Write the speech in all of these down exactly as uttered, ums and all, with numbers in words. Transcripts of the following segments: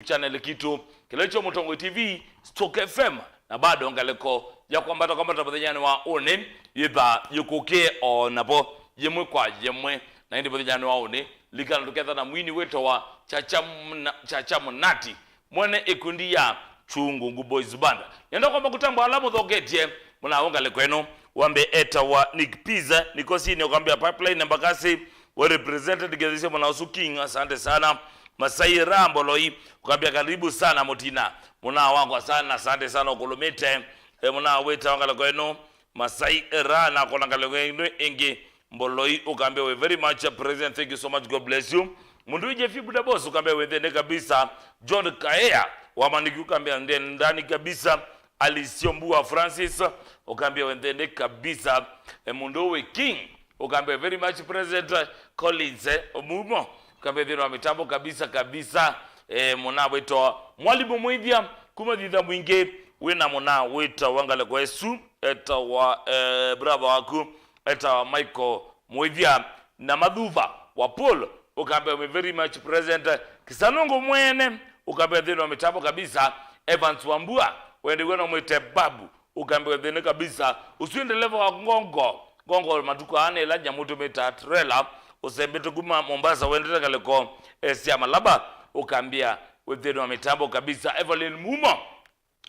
channel kitu, kĩla kyo Mũtongoi T V, Stock F M, na bado ngalĩko ya kwambata kwambata mũthenyanĩ wa ũnĩ yĩtha yĩkũkĩe o navo yĩmwe kwa yĩmwe. Na ĩndĩ mũthenyanĩ wa ũnĩ, likana tũketha na mwini wĩtawa Chacha Mna-, Chacha Mũnati, mwene ĩkundi ya Chungungu Boys Band. Nĩenda kwamba kũtambwa ala mũthoketye mũnao ngalĩko ĩno. Wambe etawa Nick Pizza, Nikosini, ũkambĩa Pipeline, Embakasi, we represented, Gethisia, mũnao ũsu King, asante sana. Masai Ra Mboloi, ũkambĩa karibu sana Mũtina, mũnao wakwa sana, asante sana, ũkũlũmĩte. E, mũnao wĩtawa ngalĩko ĩno, Masai Ra, na kona ngalĩko ĩno ĩngĩ, Mboloi, ũkambĩa we very much, uh, present. Thank you so much. God bless you. Mũndũ wĩ Jeff Buda Boss, ũkambĩa we ndene kabisa. John Kaea wa Maniki, ũkambĩa ndendani kabisa. Alice Ombua Francis, ũkambĩa we ndene kabisa. E, mũndũ wĩ King, ũkambĩa very much present. Uh, Collins, eh, Omumo, ũkambĩa thĩna wa mitambo kabisa kabisa. E, mũna wĩtawa Mwalimu Mwithia, kuma thitha mwingĩ, wĩna mũna wĩtawa ngalĩko ĩsu, etawa, eh, brother waku, etawa Michael Mwithia na Mathuva wa Paul, ũkambĩa we very much present. Kisanungu mwene, ũkambĩa thĩna wa mitambo kabisa. Evans Wambua, wendewe no mwĩte Babu, ũkambĩa we thĩna kabisa. Ũsu nĩ ndeleva wa Ngongo, Ngongo matukũ aa nĩ ĩla nyamũ tũmĩtaa trailer, ũsembete kuma Mombasa wendete ngalĩko, eh, sya Malaba, ũkambĩa we thĩna wa mitambo kabisa. Evelyn Mumo,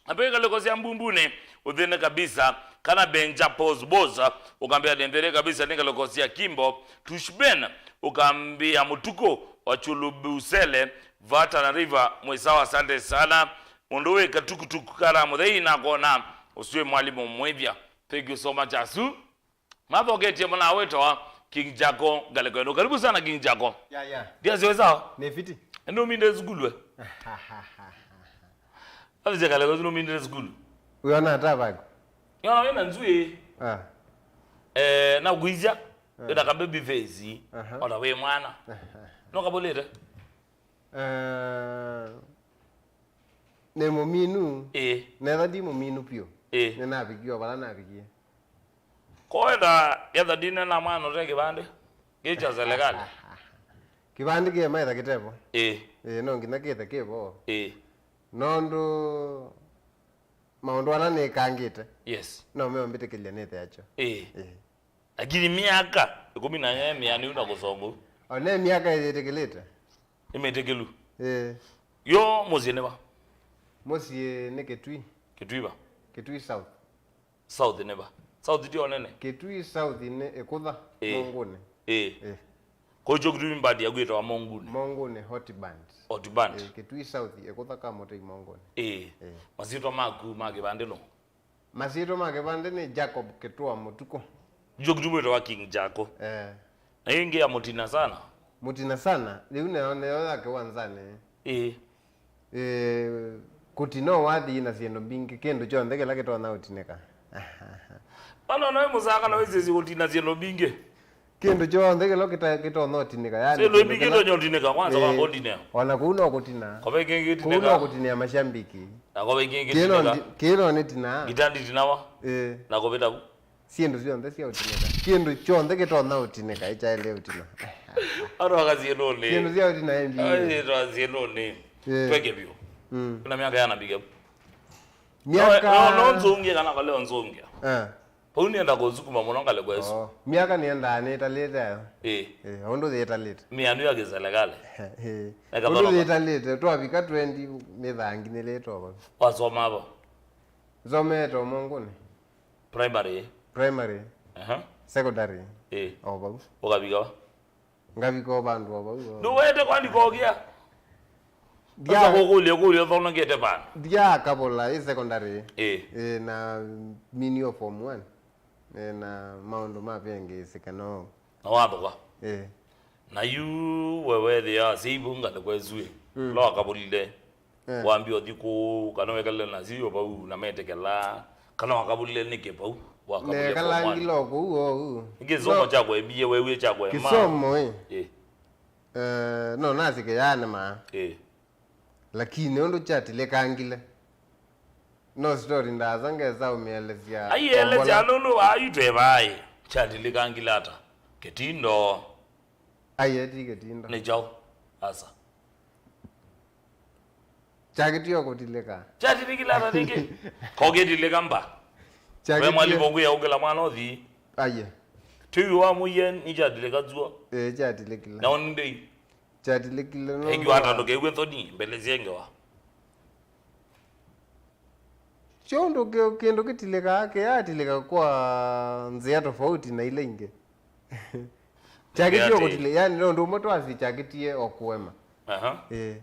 ambĩa ngalĩko sya Mbumbunĩ, ũthĩne kabisa, kana Benja Pos Bosa, ũkambĩa nĩ nthĩne kabisa, nĩ ngalĩko sya Kimbo, Tushben, ũkambĩa mũtukũ wa Chulubusele, Vata na River, mwĩ sawa, asante sana. Mũndũ wĩ katukutuku kara mũthei nakona, ũsu wĩ Mwalimu Mwithia. Thank you so much, asu. Mathoketie mũna wĩtawa King Jako ngalĩko ĩno. Karibu sana, King Jako. Ya, ya. Ndia ziwe sawa? Nĩ fiti. Ende uminde sukulu we. Avize ngalĩko ĩno uminde sukulu. Uona hata vaku. Yona wĩna nzui. Ah. Eh, na kuizia. Ah. Wĩna ka baby face. Aha. Ona wĩ mwana. No kabulite. Eh, nĩ mũminu. Ĩĩ. Netha ndi mũminu piũ. Ĩĩ. Nĩnavikie o vala navikie. Koetha yetha ndine na mwana ũte kĩvandĩ kĩ kya serikali. Kĩvandĩ kĩema etha kĩtevo. Ĩĩ. Ĩĩ, no nginya kĩthe kĩvo. Ĩĩ. Nondũ maũndũ ala nĩkangĩte. Yes. No meombĩtĩkĩlya nĩthe akyo. Ĩĩ. Ĩĩ. Lakini myaka ĩkũmi na ĩna mĩanu na kũsonga. O ne myaka ĩyĩtĩkĩlĩte. Nĩmĩtĩkĩlu. Ĩĩ. Yo mũsyĩ nĩ va? Mũsyĩ nĩ Kĩtui. Kĩtui va? Kĩtui South. South nĩ va? South ti onene? Kĩtui South nĩ Ĩkũtha, ĩĩ, Mongũnĩ. Ĩĩ. Ĩĩ. Kwa hiyo Kĩtui mbandi yaku ĩtawa Mongũnĩ? Mongũnĩ Hot Band. Hot Band. Ĩĩ, Kĩtui South, Ĩkũtha Kamũtei Mongũnĩ. Ĩĩ. Ĩĩ. Masyĩtwa maku ma kĩvandĩ nũ? Masyĩtwa ma kĩvandĩ nĩ Jacob Kĩtũa Mũtukũ. Ndio Kĩtui wĩtawa King Jako. Eh. Na ĩngĩ ya mũtina sana. Mũtina sana, rĩu nayo, nayo ya kĩwanzanĩ. Ĩĩ. Eh, kũtina wathi na syĩndũ mbingĩ, kĩndũ kyonthe kĩla kĩtonya ũtinĩka. Ano nawe mũsaka na wĩsĩsĩ kũtina syĩndũ mbingĩ. Kĩndũ kyonthe kĩla kĩta-, kĩtonya ũtinĩka, yani, syĩndũ mbingĩ kĩla kĩtonya ũtinĩka, kwanza, eh, kwamba ũtinĩa. Ona kũu no kũtina. Kove kĩngĩ kũu no kĩtinĩka. Kũtinĩa mashambiki. Na kove kĩngĩ kĩno kĩtinĩka. Ndi-, kĩno nĩ tina. Ngita nditinawa. Eh. Na kũvĩta vu. Syĩndũ syonthe sya ũtinĩka. Kĩndũ kyonthe kĩtonya ũtinĩka, ĩkyaĩle ũtina. Andũ akasyĩndũnĩ. Syĩndũ sya ũtina ĩ mbingĩ. Ai, twasyĩndũnĩ. Eh. Tweke vyũ. Mm. Kuna myaka yana mbike. Myaka no, no, no nzũngĩa kana kale nzũngĩa. Eh. Vau nĩenda kũsukuma mũno ngalĩko ĩsu. Oh, myaka nĩendaa nĩtalĩte ayo. Ĩĩ. Ĩĩ, ũndũ yĩtalĩte. Mĩanu ya kĩselekalĩ. Ĩĩ. Eka ũndũ tholoka. Yĩtalĩte, twavika twenty nĩthanginĩlĩte o vau. Wasoma va? Nsomete o Mongũnĩ. Primary? Primary. Aha. Secondary. Ĩĩ. O vau. Ũkavika va? Ngavika o vandũ o vau o. Ndũwete kwandĩka ũkĩa? Ndia- Sasa kũkũlya kũlya ũthonokete vandũ. Ndia Kavula ĩ secondary. Ĩĩ. Ĩĩ, na mini o form one. Ĩĩ, na maũndũ mavĩngĩĩsĩka no. Na wathũka. Ĩĩ. Na yu we wethĩa asyai vu ngalĩko ĩsu ĩ. Mm. Ũla wakavulile. Eh. Wambia ũthi kũu, kana wekalile na asyai o vau na metĩkĩla, kana wakavulile nĩkĩ vau, wakavulile form one? Nekalangile o kũu oou. Nĩ kĩsomo kya kũembie, wewie kya kũema? Kĩsomo, ĩ. Ĩ. Eh, no nasike yaanema. Ĩ. Lakini ũndũ kyatilĩkangile, no story ndaasa ngesa ũmĩelesya. Aielesya nũndũ wa yu twevaa ĩ. Kyatilĩkangile ata? Kĩtindo. Aieti kĩtindo. Nĩ kyaũ? Asa. Kyakĩtie o kũtilĩka. Kyatilĩkile ata nĩngĩ? Kokĩtilĩka mba. We mwalimu Kyakĩtie. Ũkwĩa ũkĩla mwana ũthi. Aye. Tĩw'ĩ wa mũie nĩ kyatilĩka zuo. Ĩĩ, kyatilĩkile. Na ũnindei. Kyatilĩkile nũndũ Ĩngĩ wa- watandũkĩw'e thoni mbele syengewa. Kyo ũndũ kĩ- kĩndũ kĩtilĩkaa kĩyatilĩka kwa nzĩa tofauti na ila ingĩ. Kyakĩtie o kũtilĩ, yani nĩ ũndũ ũmwe twasi kyakĩtie o kũema. Aha. Ĩĩ.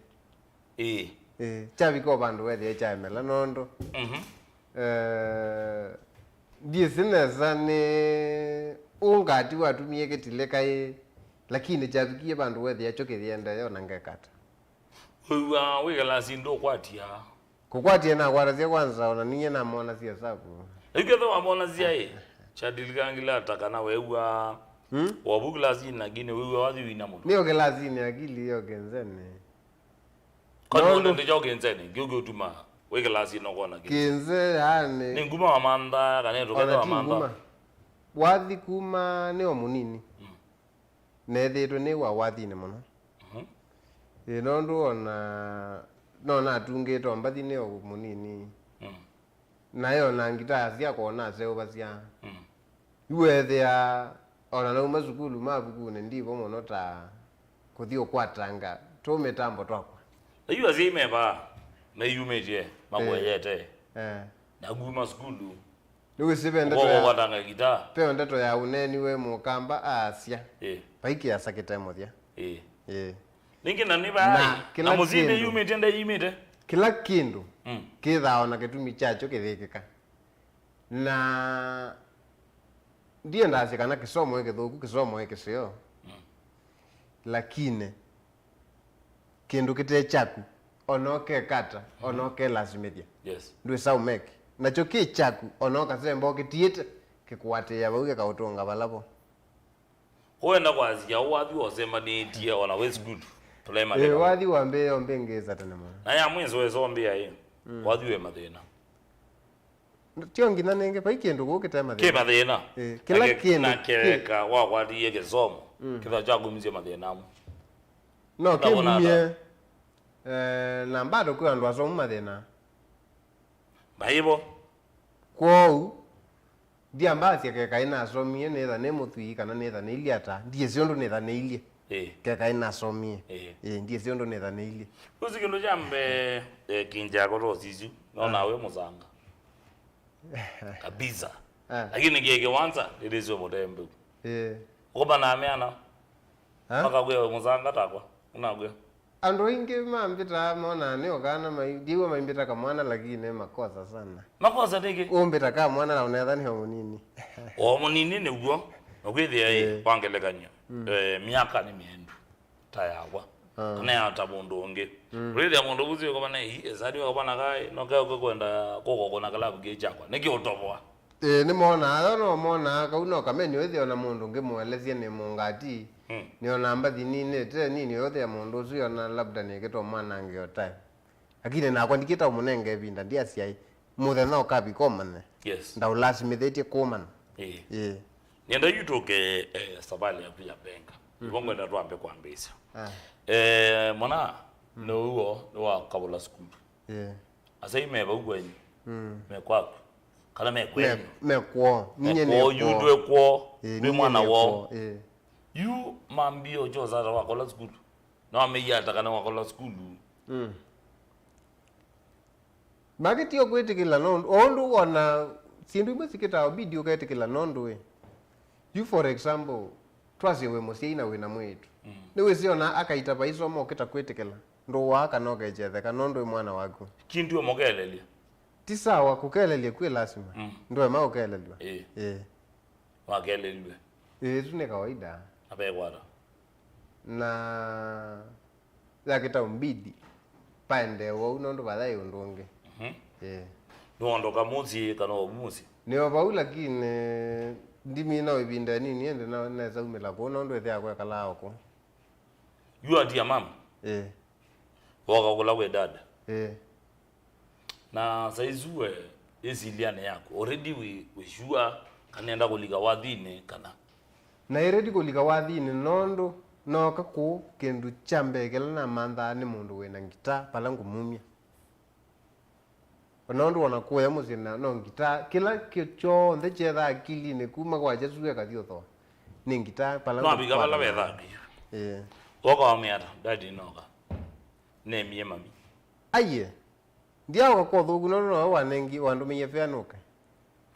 Ĩĩ. Ĩĩ, kyavika o vandũ wethĩa kyaemela nũndũ Mhm. eh, ndiĩsĩ nesa nĩ ũngati watumie kĩtilĩka ĩ, lakini kyavikie vandũ wethĩa kyo kĩyĩendee ona ngekata. Wĩw'aa wĩ kalasi ndũkwatia. Kũkwatie nakwatasya kwanza, ona ninyie namonasya saku. Yu ketha wamonasya ĩ, kyatilikangile ata kana weew'aa Hmm? Wavu kilasinĩ lakini wĩw'a wathi wina mũndũ. Nĩyo kĩlasinĩ, akili yo kĩnzene. Kwani Nũndũ- wonete kyaũ kĩnzene kĩu kĩũtuma wĩ kĩlasinĩ ũkona kĩnze? Kĩnze yani. Nĩ nguma wamanthaa kana ĩtũketha Ona ti wamanthaa? Nguma. Wathi kuma nĩ o mũnini. Nethĩĩtwe nĩ wa wathinĩ mũno. Ĩ, nũndũ ona no natungĩte o mbathi nĩ o mũnini. Nayo na ngitaa syakwa naseũvasya. Yu weethĩa ona nauma sukulu mavukunĩ ndivo mũno ta kũthi ũkwatanga tũmĩtambo twakwa. Na yu asyai me vaa meiyumĩtye makũeyete. Eh. Na kuma sukulu Nĩwĩsĩ ve ndeto ya, ũkowatanga gitaa. Ve ndeto ya ũneeni we mũkamba aasya. Ĩ. Vai kĩasa kĩte mũthya. Ĩ. Ĩ. Nĩngĩ na nĩ vai. Na kĩla Na mũsyĩ kĩndũ. Ndeyumĩte, ndeyumĩte. Kĩla kĩndũ Mm. kĩthaa o na kĩtumi kyakyo kĩyĩkĩka. Na ndiendasya kana kĩsomo ĩ kĩthũku, kĩsomo ĩ kĩseo. Mm. Lakini kĩndũ kĩte kyaku, ona ũkekata, ona ũkelasimĩthya, Yes. ndwĩsa ũmeki. Nakyo kĩ kyaku, ona ũkasemba ũkĩtiĩte, kĩkũatĩĩa vau kĩkaũtũnga vala vo. Ũenda kwasya ũũ wathi wosembanĩtye ona wĩ sukulu, tũlaĩ Ĩĩ, maleva. Wathi wambĩĩe ũmbĩngĩĩsa tene mũno. Na ya mwĩso wesa ũmbĩa ĩ, wathi wĩ mathĩna. Tyo nginya nĩngĩ, vai kĩndũ kũũ kĩte mathĩna. Kĩ mathĩna. Ĩĩ, kĩla kĩndũ na kĩ- kĩeka wakwatie kĩsomo, kĩtha kyakumisye mathĩna amwe. No Ũtavona kĩmumie, eh, na bado kwĩ andũ asomu mathĩna. Maivo. Kwoou, ndiambasya keka ĩnasomie nĩtha nĩ mũthwii kana nĩthanĩilye ata, ndiĩsĩ ũndũ nĩthanĩilye. Ĩĩ. Keka ĩnasomie. Ĩĩ. Ĩĩ, ndiĩsĩ ũndũ nĩthanĩilye. Ũsi kĩndũ kya mbee, eh, kinjako to sisyu, nonaa wĩ mũsanga. Kabisa. Ah. Lakini kĩĩ kĩwanza, nĩlĩsyo mũtembeu. Ĩĩ. Ũkũmanaa meana? Ah? Makakwĩa wĩ mũsanga takwa. Ũnakwĩa? Andũ aingĩ mambĩtaa monaa nĩ o kana mai-, ndiw'a maimbĩta kamwana, lakini nĩ makosa sana. Makosa nĩkĩ? Ũmbĩta kamwana na ũnetha nĩ o mũnini. O mũnini nĩw'o. Na kwĩthĩa ĩ, eh, kwa ngelekany'o, mm, eh, myaka nĩ mĩendu ta yakwa. Ah. Kana ya ta mũndũ ũngĩ. Mm. Ũrĩthĩa mũndũ ũsu ũkũmana ĩ, esani wakũmana kaĩ, no kaĩ ũkwenda kũkokona kalavu kĩ kyakwa. Nĩkĩ ũtovoa? Ĩĩ, nĩmonaa, yo no monaa, kau no kamenyo ĩthĩa ona mũndũ ngĩmũelesya nĩ mũngati, hmm, nĩona mbathi ninĩte nini, ũyũthĩa mũndũ ũsu yona labda nĩkĩtwa mwanangĩo time. Lakini nakwa ndikĩta ũmũnenge ĩvinda, ndiasyaĩ, mũthenya ũkavika ũmanye. Yes. Ndaũlasimĩthĩtye kũmana. Ĩĩ. Ĩĩ. Nĩenda yu tũke, eh, savalĩ yaku ya venga. Mm. Ivo ngwenda twambe kwambĩĩsya. Ah. Eh, mwana, mm, nĩw'o, nĩwakavũla sukulu. Ĩĩ. Asyai me vau kwenyu? Mm. Me kwaku? Kana me kwenyu? Me, me kwoo. Me ninyie nĩ kwoo, yu kwoo. Ndwĩ kwoo. Ĩĩ, ndwĩ ninyie mwana nĩ woo. Kwoo, ĩĩ. Yu mambie ũkyosa ata wakola sukulu? Na wamĩie ata kana wakola sukulu? Mm. Makĩtie kwĩtĩkĩla nũndũ, o ũndũ wona syĩndũ imwe sikĩtaa ũbidi ũketĩkĩla nũndũ ĩ. Yu for example, twasye wĩ mũsyai na wĩna mwĩĩtu. Mm. Nĩwĩsĩ ona akaita vaisoma ũkĩta kwĩtĩkĩla. Ndũwaa kana ũkechetheka nũndũ wĩ mwana waku. Kindu ũmũkelelya. Ti sawa kũkelelya kwĩ lasima. Mm. Ndũema ũkelelw'a. Ĩĩ. Ĩĩ. Wakelelw'e. Ĩĩ, ĩsu nĩ kawaida. Apekwata. Na yakĩta ũmbidi paendee wou nũndũ vayaĩ ũndũ ũngĩ. Mhm. Ĩĩ. Nĩwondoka mũsyĩ kana o mũsyĩ? Nĩo vau lakini ndimina o ĩvinda ĩnini ĩndĩ na nesa umĩla kũu nũndũ ĩthĩa kwekalaa o kũu. You are dear mom. Ĩĩ. Woka kũla kwĩ dada. Ĩĩ. Na saizi we ĩsilyanĩ yaku already wĩ, wĩ sure kana nĩenda kũlika wathinĩ kana? Naĩ ready kũlika wathinĩ nũndũ nooka kũu kĩndũ kya mbee kĩla namanthaa nĩ mũndũ wĩna ngita vala ngũmumya. Ona ũndũ ona kũya mũsyĩ na no ngitaa, kĩla kĩ-, kyonthe kyethaa akilinĩ kuma kwakya sue kathi ũthoa. Nĩ ngitaa pala. No avika vala wethaa kĩu. Ĩĩ. Woka wamwĩa ata, "Daddy, noka. Nemie mami." Aiye. Ndiaoka kwa ũthũku, nũndũ nowe wanengi, wandũmĩie fare nũke.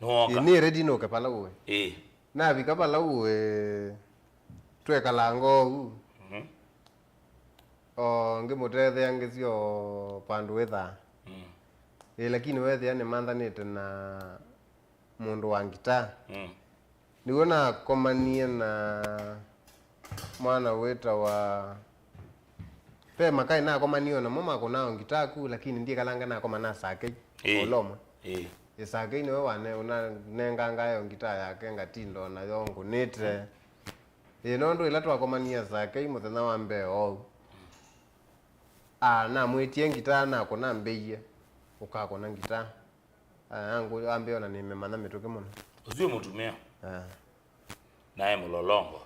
Nĩwooka. Ĩĩ, nĩ ready nũke pala ũĩ. Ĩĩ. Navika pala ũĩ, twekalanga ũu. Mhm. O ngĩmũtetheangĩsya o pandũ wĩthaa. Mm. Ĩĩ, lakini weethĩa nĩmanthanĩte na mũndũ wa ngitaa. Mm. Nĩw'o nakomanie na mwana wĩtawa, ve makaĩ nakomanie o namo makũnaa o ngitaa ku, lakini ndikalanga nakoma na Sakei. Ĩĩ. Olomwe. Ĩĩ. Ĩ Sakei nĩwe wane-, ũnanenganga yo ngitaa yake ngatinda o nayo ngũnĩte. Ĩĩ, nũndũ ĩla twakomanie Sakei mũthenya wa mbee oou, a, namwĩtie ngitaa nakũna mbĩie, ũkakũna ngitaa. Ah, angũ-, ambĩa ona nĩmemanya mĩtũkĩ mũno. Ũsu mũtumĩa. Ah. Nae mũlolongo.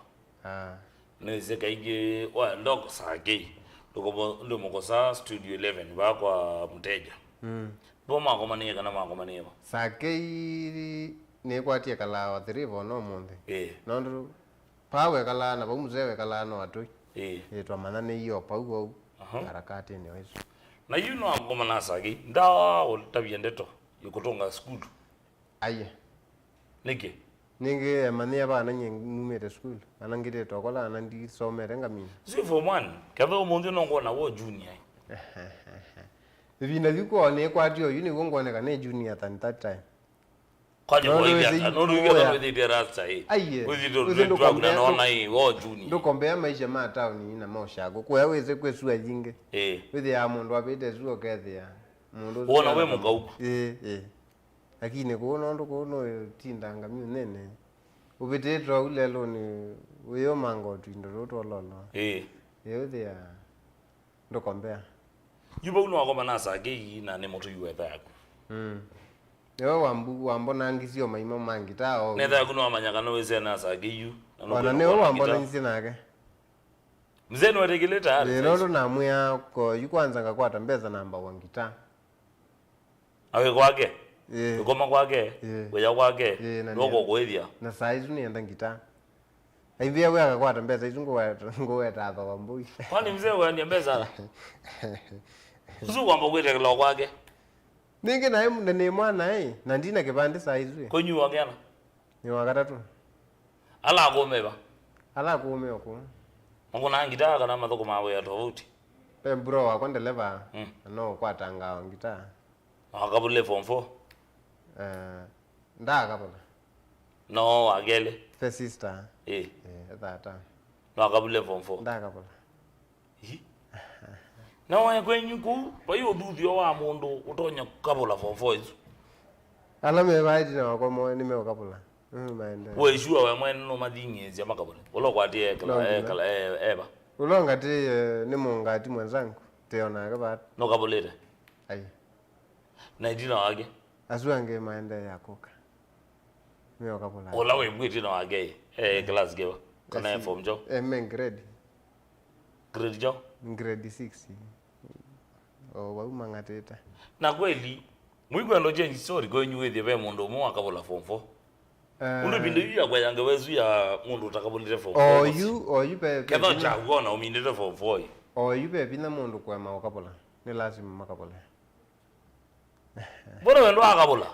Ah. Nĩwĩsĩ kaingĩ wa ndoko Sakei. Ndũkũmũ-, ndũmũkosa Studio eleven vaa kwa Mũteja. Mm. Vo makomanĩe kana makomanĩe vo? Sakei nĩkwatie kalaa wa three vo no mũnthĩ. Ĩĩ. Nũndũ paa wekalaa na vau mzee wekalaa no atũi. Ĩĩ. Ĩĩ, twamanya nĩ iyo pau vau. Aha. Harakatĩnĩ o isu. Na yu no akoma na Sakei. Ndawa ũtavya ndeto. Ĩkũtũnga sukulu. Aiye. Nĩkĩ? Nĩngĩ emanyĩa vana nyie numĩte sukulu. Ana ngĩtĩte okola ana ndisomete ngamina. Si form one. Ketha ũmũnthĩ no ngwona wo junior. Ĩvinda yu kwoo nĩkwatio yu nĩw'o ngwoneka nĩ junior than that time. Kwaja. Nũndũ kwaithya wĩthĩ ata? Nũndũ wĩthĩte rasta ĩ. Aiye. Wĩthĩte wĩthĩ drug na ndũkombea, nona ĩ, wo junior. Ndũkombea maisha ma taoni na ma ũshako. Kũya wĩsĩ kwĩ sua yingĩ. Ĩ. Wĩthĩaa mũndũ avĩte sua ũkethĩa. Mũndũ ũsu wona we mũkauku. Ĩ, ĩ. Lakini kũu nũndũ kũu nũĩtinda ngamĩu nene. Ũvĩtĩtwe au lelũnĩ wĩyũmanga ũtwindo tũtũ twololo. Ĩ. Ĩ, wĩthĩa ndũkombea. Yu vau nĩwakoma na Sakei na nĩ mũtũi wetha yaku. Mm. Nĩwe wambu-, wambonangisye o maima ma ngitaa o. Netha yaku nĩwamanya kana wĩsee na Sakei yu, na ona nũkwenda nĩwe kuona ngitaa. Wambonangisye nake. Mzee nĩwetĩkĩlĩte arĩ. Ĩĩ, nũndũ namwĩa ko yu kwanza ngakwata mbesa na mbawa ngitaa. Awĩ kwake? Ĩĩ. Ũkoma kwake? Ĩĩ. Wĩya kwake? Ĩĩ, na nĩwe nĩ-, ũkũkũĩthya. Na saa isu nĩenda ngitaa. Aimbĩa we akakwata mbesa isu ngũweta, ngũweta thooa mbũi. Kwani mzee wendie mbesa? Ũsu kwamba kwĩtekela kwake. Nĩngĩ naĩ na nĩ mwana ĩ, na ndina kĩvandĩ saa isu ĩ. Kũnyuwa kĩana? Nĩ wa katatũ. Ala akũũme va? Ala akũũme o kũu. Makũnaa ngitaa kana mathũkũmaa wĩa tofauti? Ve bro wakwa ndeleva, mm, na no ũkwatangaa o ngitaa. No akavule form four? Eh, ndaakavula. No wa kelĩ? Ve sister. Ĩ. Eh, thata. No akavule form four? Ndaakavula. Ĩ? Na wae kwenyu kũu, vai ũthuthyo wa mũndũ ũtonya kũkavũla form four isu? Ala me vaa ĩtina wakwa moe nĩmeũkavũla. Mm, maende. We sure we mwene nũmathing'ĩĩsya makavũle? Ũla ũkwatĩe ekala, no nginya, ekala, e-, eva? Ũla ũngatĩie nĩ mũngati mwenzangu, teo nake vaa. Nũkavũlĩte? Ai. Na ĩtina wake? Asu angĩ maendeea kũka. Meũkavũla. Ũla wĩ vu ĩtina wake, e class kĩva? Kana e form kyo? E me grade. Grade kyo? Grade six. O vau mang'atĩte. Na kweli, mũikwenda change story kwenyu wĩthĩe ve mũndũ ũmwe wakavũla form four. Eh. Ũndũ ĩvinda yu yakwa ya ngewa ĩsu ya mũndũ ũtakavũlĩte form four. Oyu, oyu ve, ve ketha vinya. Kyakuona ũminĩte form four ĩ. Oyu ve vinya mũndũ kũema ũkavũla. Nĩ lasima makavũle. Mbona we ndwakavũla?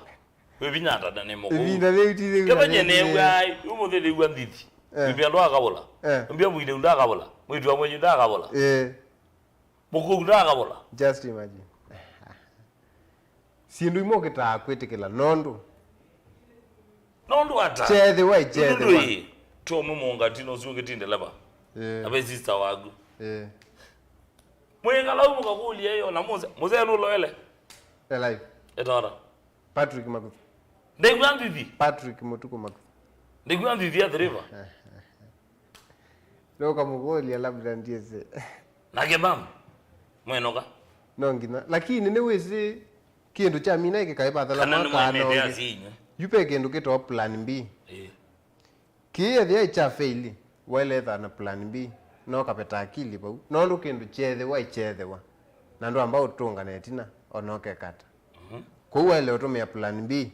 Wĩ vinya ata na nĩ mũkũũ? Ĩvinda rĩu ti rĩu. Kethanye nĩw'ai, ũmũthĩ nĩw'a ndithi. Eh. Wĩmbĩa ndwakavũla. Eh. Wĩmbĩa mwĩĩtu ndakavũla. Mwĩĩtu wa mwenyu ndakavũla. Eh. Mũkũũ ndakavũla. Just imagine. Syĩndũ imwe ũkĩtaa kwĩtĩkĩla nũndũ. Nũndũ ata? Kyethĩwa, kyethĩwa. Nũndũ ĩ, to mũmũnga tino ũsu ũngĩ ti ndeleva. Eh. Na ve sister waku. Eh. Mwĩkala ũu mũkakũlya ĩyo na mũze-, mũzee nũloele? E live. Etata. Patrick Makuthu. Ndegwa ndithi. Patrick Mutuku Makuthu. Ndegwa ndithi ya dereva. Ndio ukamũkũlya labda ndiye. Nake mama. Mwenoka. No nginya. Lakini nĩ wĩsĩ kĩndũ kya mina ĩkĩkaĩ vathala kana mwaka nĩmwenete ũngĩ. Asi inyu. Yu ve kĩndũ kĩtwa plan B. Eh. Kĩĩ ethĩa kya fail, waĩle ĩtha na plan B, no kaveta akili vau. Nũndũ kĩndũ kyeethĩwa ĩkyeethĩwa, na ndwamba ũtũngana ĩtina, o na ũkekata. Mhm. Kwoou waĩle ũtũmĩa plan B.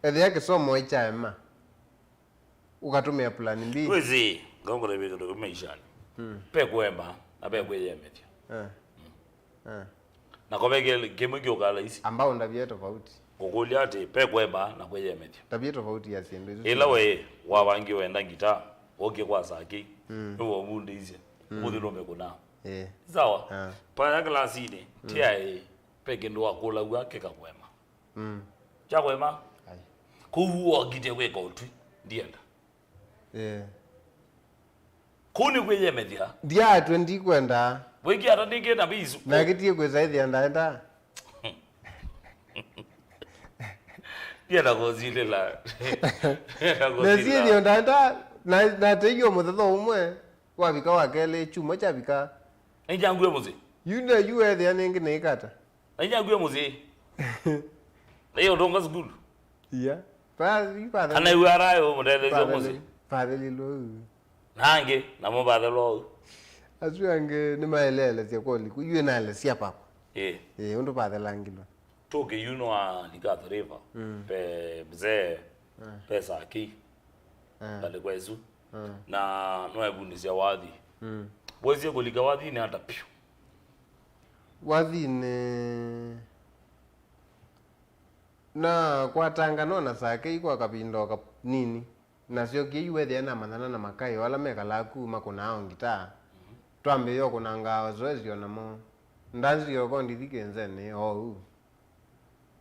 Ethĩa kĩsomo ĩ kyaema, ũkatũmĩa plan B. Wĩsĩ, ngakũlevya kĩndũ kĩmwe maishanĩ. Mm. Ve kũema na ve kwĩyemethya. Eh. Eh. Na ko ve kĩ-, kĩmwe kĩũkaa laisi. Amba ũndavye tofauti. Ngũkũlya atĩ, ve kũema na kwĩyemethya. Ndavye tofauti ya syĩndũ isu. Ĩla we wavangie wenda ngita, wokie kwa Saki, mm, nĩwe ũvundĩisye. Mm. Ũmũthĩ nũmĩkũna. Eh. Sawa? Ah. Paya kĩlasinĩ, mm, tiaĩ, ve kĩndũ wakũlaw'a kĩkakwema. Mm. Kyakwema? Ai. Kũu wokite kwĩka ũtwi, ndienda. Eh. Kũu nĩ kwĩyemethya. Ndiatwe ndikwenda. Wĩkĩ ata nĩngĩ na bisu. Na kĩtie kwĩsa ĩthĩa ndaenda. Ndienda kũsilĩla. Ndienda kũsilĩla. Nesiĩthĩa ndaenda, na, na teio mũthenya ũmwe, wavika wa kelĩ, kyumwa kyavika. Nĩkyangue mũsyĩ. Yu na yu ethĩa nĩngĩ nĩkata. Na inya ngwĩ mũsyĩ. Na iyo ũtonga sukulu. Iya. Pa, yu pa. Kana yu arayo mũtetheesya mũsyĩ. Patheli lo. Na angĩ, namo pathelwa ũu. Asu angĩ nĩ maeleelesya kwa ũliku. Yu naelesya papa. Eh. Eh, ũndũ pathelangilwa. Toke yu no alika theriva. Mm. Pe mzee. Ah. Pe Saki. Ah. Pale kwesu. Ah. Na no ebundisya wathi. Mm. Wesie kũlika wathinĩ ata piũ. Wathinĩ nakwatanga no na Sakei kwa kavinda o kanini, nasyokie yu wethĩa namanyana na makaĩ o ala mekalaa ku makũnaa o ngitaa. Mhm. Twambĩĩa ũkũnangaa o zoezi o namo. Ndanzie o ko ndithi kĩnzenĩ o ũu.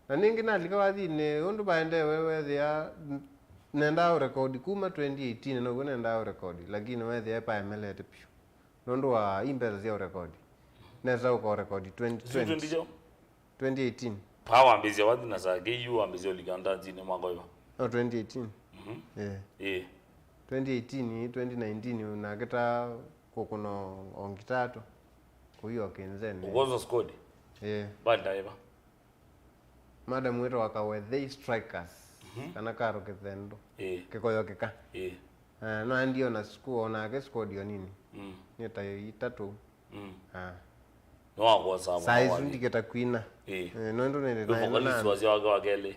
Na nĩngĩ nalika wathinĩ, ũndũ vaendee we wethĩa n-, nendaa ũrekodi kuma twenty eighteen, now'o nendaa ũrekodi, lakini wethĩa paemelete piũ. Nũndũ wa i mbesa sya ũrekodi. Nesa ũkaũrekodi twenty twenty. Isu twenty kyo? Twenty eighteen. Paa wambĩĩsya wathi na Sakei yu wambĩĩsya ũlika ndanzinĩ mwaka ũyũ? No, twenty eighteen. Mhm. Yeah. Ĩĩ. Twenty eighteen, twenty nineteen, nakĩta kũkũna o ngitaa tũ. Kũi o kĩnzenĩ. Ũkosa squad? Yeah. Banda ĩva? Madam wĩtawa Kawethei Strikers, mhm, kana Karo Kĩthendũ. Ĩĩ. Kĩkoyo kĩka. Ĩĩ. Eh, no aendie ona sukuu, onake squad o nini. Mm. Nĩ ta itatũ. Mm. Ah. Nĩwakwosa saa isu ndikĩta kwina. Ĩĩ. Eh, no ĩndũ nĩ vocalist wasya wake wa kelĩ.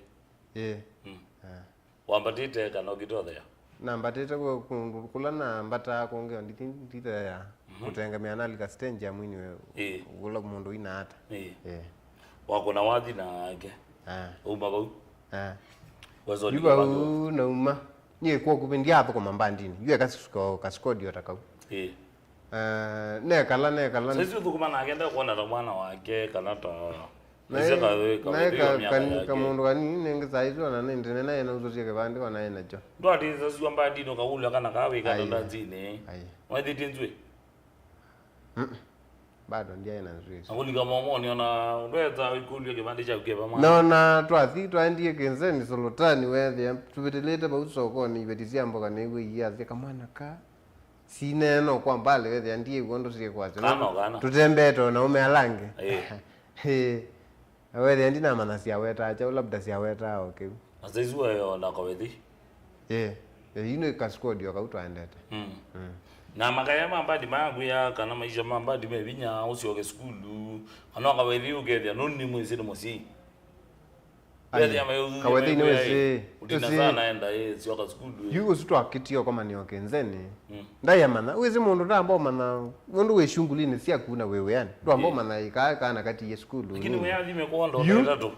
Ĩĩ. Mm. Ah. Wambatĩte kana ũkĩtothea? Nambatĩte kũ-, kũndũ kũla nambataa kũngĩ o ndithi-, nditheea, mhm, kũtengemea nalika stage ya mwini we-, ĩĩ, ũla mũndũ wina ata. Ĩĩ. Ĩĩ. Wakũna wathi nake. Ah. Uma vau. Ah. Wesoni yu vau nauma. Niĩ kwa kuvĩ ndiathũkũma mbandinĩ. Yu eka s-, ka squad o ta kau. Ĩĩ. Eh, nekala, nekala. Saizi ũthũkũma nake, ndekwona ta mwana wake, kana ta, naĩ, ĩse ka, ka, naĩ ka, ka, ka, kamũndũ kanini nĩngĩ saizi ona nĩ ndene naĩ nausũsya kĩvandĩ ona ĩ nakyo. Ndwatĩsasw'a mbandinĩ ũkakũlw'a kana kaa wĩkata ndanzinĩ. Ai. Waithĩtie nzw'ĩ? Mm. Bado ndiaĩ na nzw'ĩ isu. Na kũlika momoni ona ndweta ĩkũlw'a kĩvandĩ kyaku kĩva mwana. Nona twathi twaendie kĩnzeni Solotani wethĩa tũvĩtĩlĩte vau sokonĩ iveti sya mboka nĩw'o iiasya kamwana ka. Sineno kwa mbali wethĩa ndiĩw'a ũndũ syĩkwasya. Kana o kana. Tũtembete o na ũme ala angĩ. Ĩĩ. Ĩĩ. Na wethĩa ndinamanya syawetaa kyaũ, labda syawetaa o kĩu. Na saizi we o na Kawethi. Ĩĩ. Ĩĩ, yu nĩ ka squad o kau twaendete. Mm. Mm. Na makaya ma mbandi makwĩa kana maisha ma mbandi me vinya ũsyoke sukulu, kana o Kawethi ũkethĩa nũndũ nĩ mwĩsĩ nĩ mũsyai. Ai, Kawethi nĩ wĩsĩ. Ũtina sana enda, ĩ, syoka sukulu, ĩ. Yu ũsu twakĩtie ũkomania o kĩnzeni. Mm. Ndaiamanya. Wĩsĩ mũndũ ndamba ũmanya, mũndũ wĩ shungulinĩ syaku na wĩ wĩanĩ. Ndwamba ũmanya ĩ kaa kana katiie sukulu. Lakini wĩathime kwa ndoto ĩtatũ.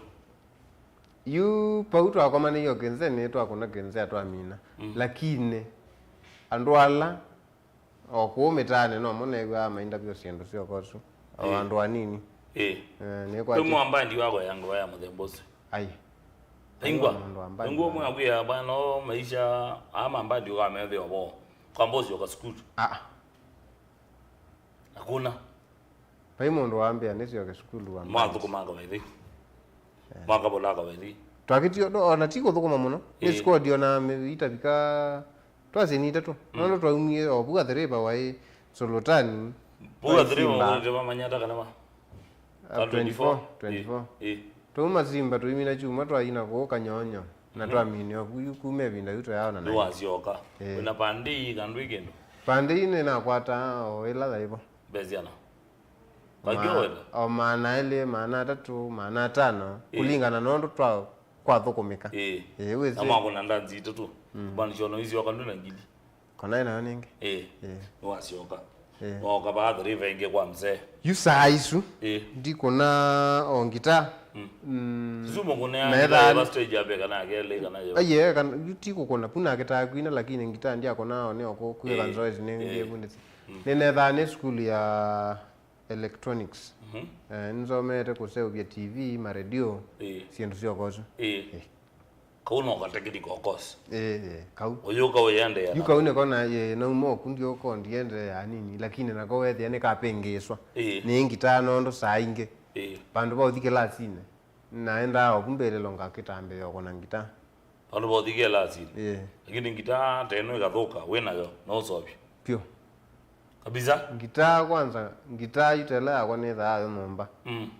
Yu pau twakomanĩie o kĩnzeni, twakũna kĩnzea twamina. Mm. Lakini andũ ala O kũu mĩtaanĩ nomo neew'aa maindavya syĩndũ syoko ũsu. O andũ anini. Ĩĩ. Eh, nĩkwati- Kwĩ mwambandi wako ya ngewa ya mũthemba ũsu. Ai. Aingwa. Mũndũ wa mbandi. Nĩngwo mwakwĩa bwana o maisha aa mambandi ũkamethĩa ũvoo. Kwamba ũsyoka sukulu. Ah. Hakuna. Vai mũndũ wambĩa nĩsyoke sukulu wa mbandi. Mwathũkũma Kawethi. Eh. Mwakavola Kawethi. Twakĩtie ũndũ, ona ti kũthũkũma mũno. Nĩ squad ona mĩ-, itavika Twasye nĩ itatũ. Mm. Nũndũ twaumie o vu Athiriva waĩ Solotani. Vu Athiriva waĩ vamanyata kana va? Ah, twenty-four, twenty-four. Ĩĩ. Twauma Simba, tũimina kyumwa twayina kũu Kanyonyo. Na twamine o vu, yu kuma ĩvinda yu tũyaona na nĩwasyoka. Ĩĩ. Wĩna pandei kana ndwĩ kĩndũ? Pandei nĩnakwataa o ĩla yaĩ vo. Mbesiana. Kangĩ ma- wenda. O maana elĩ, maana atatũ, maana atano, ĩĩ, kũlingana na ũndũ twa kwathũkũmĩka. Ĩĩ. Ĩĩ, wĩsĩ. Na mwakũna ndanzi itatũ. Mm. Bwana, ciono icio kana na ngili. Kona nayo nĩngĩ. Ĩĩ. Ĩĩ. Nĩwasyoka. Ĩĩ. Nooka vaa thĩrĩ vengĩ kwa mzee. Yu saa isu. Ĩĩ. Ndikũna o ngita. Mm. Mm. Susu mũkũnea. Metha ngita ya stage ya mbee kana ya kelĩ kana yo. Aiye, kana yu ti kũkũna, puna akĩtaa kwina, lakini ngita ndiakũna o nĩ o kũ-, kwĩka, ĩĩ, nzoezi nĩ, ĩĩ, ngĩvundĩsya. Mm. Nĩnethaa nĩ sukulu ya electronics. Mhm. Eh, nĩnzomete kũseũvya T V, maredio, ĩĩ, syĩndũ syoka ũsu. Ĩĩ. Ĩĩ. Kau no ka technical course. Ĩĩ, ĩĩ, kau. Ũyũka ũyĩendeea. Yu na kau nĩko na, ĩĩ, nauma oku ndiũka ndiendeea nini, lakini nako wethĩa nĩkapĩngĩĩswa. Ĩĩ. Nĩ ngitaa nondũ saa ingĩ. Ĩĩ. Vandũ va ũthi kĩlasinĩ, naendaa oku mbĩlĩlo ngakĩtambĩa ũkũna ngitaa. Vandũ va ũthi kĩlasinĩ. Ĩĩ. Lakini ngitaa ta ĩno ĩkathũka, wĩ nayo, no ũseũvye. Vyũ. Kabisa. Ngitaa kwanza, ngitaa yu tela yakwa nĩthaa yo nyũmba. Mm.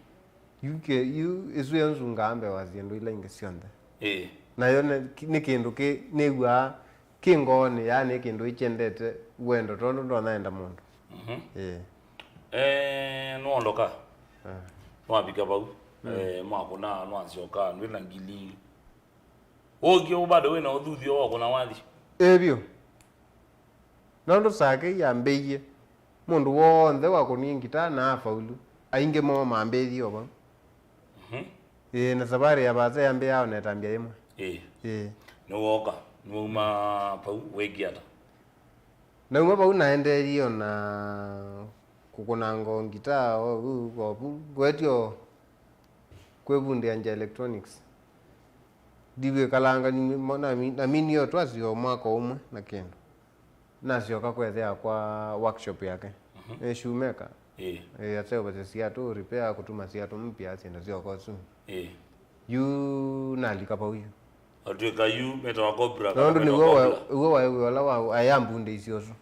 Yu ke-, yu ĩsu yo nzungaa mbee wa syĩndũ ila ingĩ syonthe. Ĩĩ. Nayo nĩ, nĩ kĩndũ kĩ, nĩw'aa kĩ ngoonĩ, yaani kĩndũ ĩkyendete wendo, tondũ ndonaenda mũndũ. Mhm. Ĩĩ. Eh, nĩwondoka. Ah. Nĩwavika vau. Mm. Eh, mwakũna, nĩwasyoka, ndwĩ na ngili. Ũkie ũu bado wĩ na ũthuthyo wa kũna wathi. Ĩĩ vyũ. Nũndũ saa kĩu yambĩie, mũndũ w'onthe wakũnie ngitaa na afaulu, aingĩ moo mambĩĩthie o vau. Mhm. Ĩĩ, na savarĩ ya vaasa yambĩaa o na ĩtambya yĩmwe. Ĩĩ. Ĩĩ. Nĩwooka, nĩwauma vau, weekie ata? Nauma vau naendeeie o na kũkũnanga o ngitaa o vu, o vu, ngwetye o kwĩvundĩa nja electronics. Ndiw'ĩkalanga nami-, nami-, naminie o twasyo mwaka ũmwe na kĩndũ. Nasyoka kwethĩa kwa workshop yake. Mhm. Nĩ shoemaker. Ĩĩ. Ĩĩ, aseũvasya siatũ, repair, kũtuma siatũ mpya, syĩndũ syoka ũsu. Ĩĩ. Yu nalika vau yu. Atwĩka yu metawa cobra, kana nũndũ metawa nĩw'o wa-, cobra. Ũw'o waĩ wĩa ũla wa, ayambundĩisye ũsu.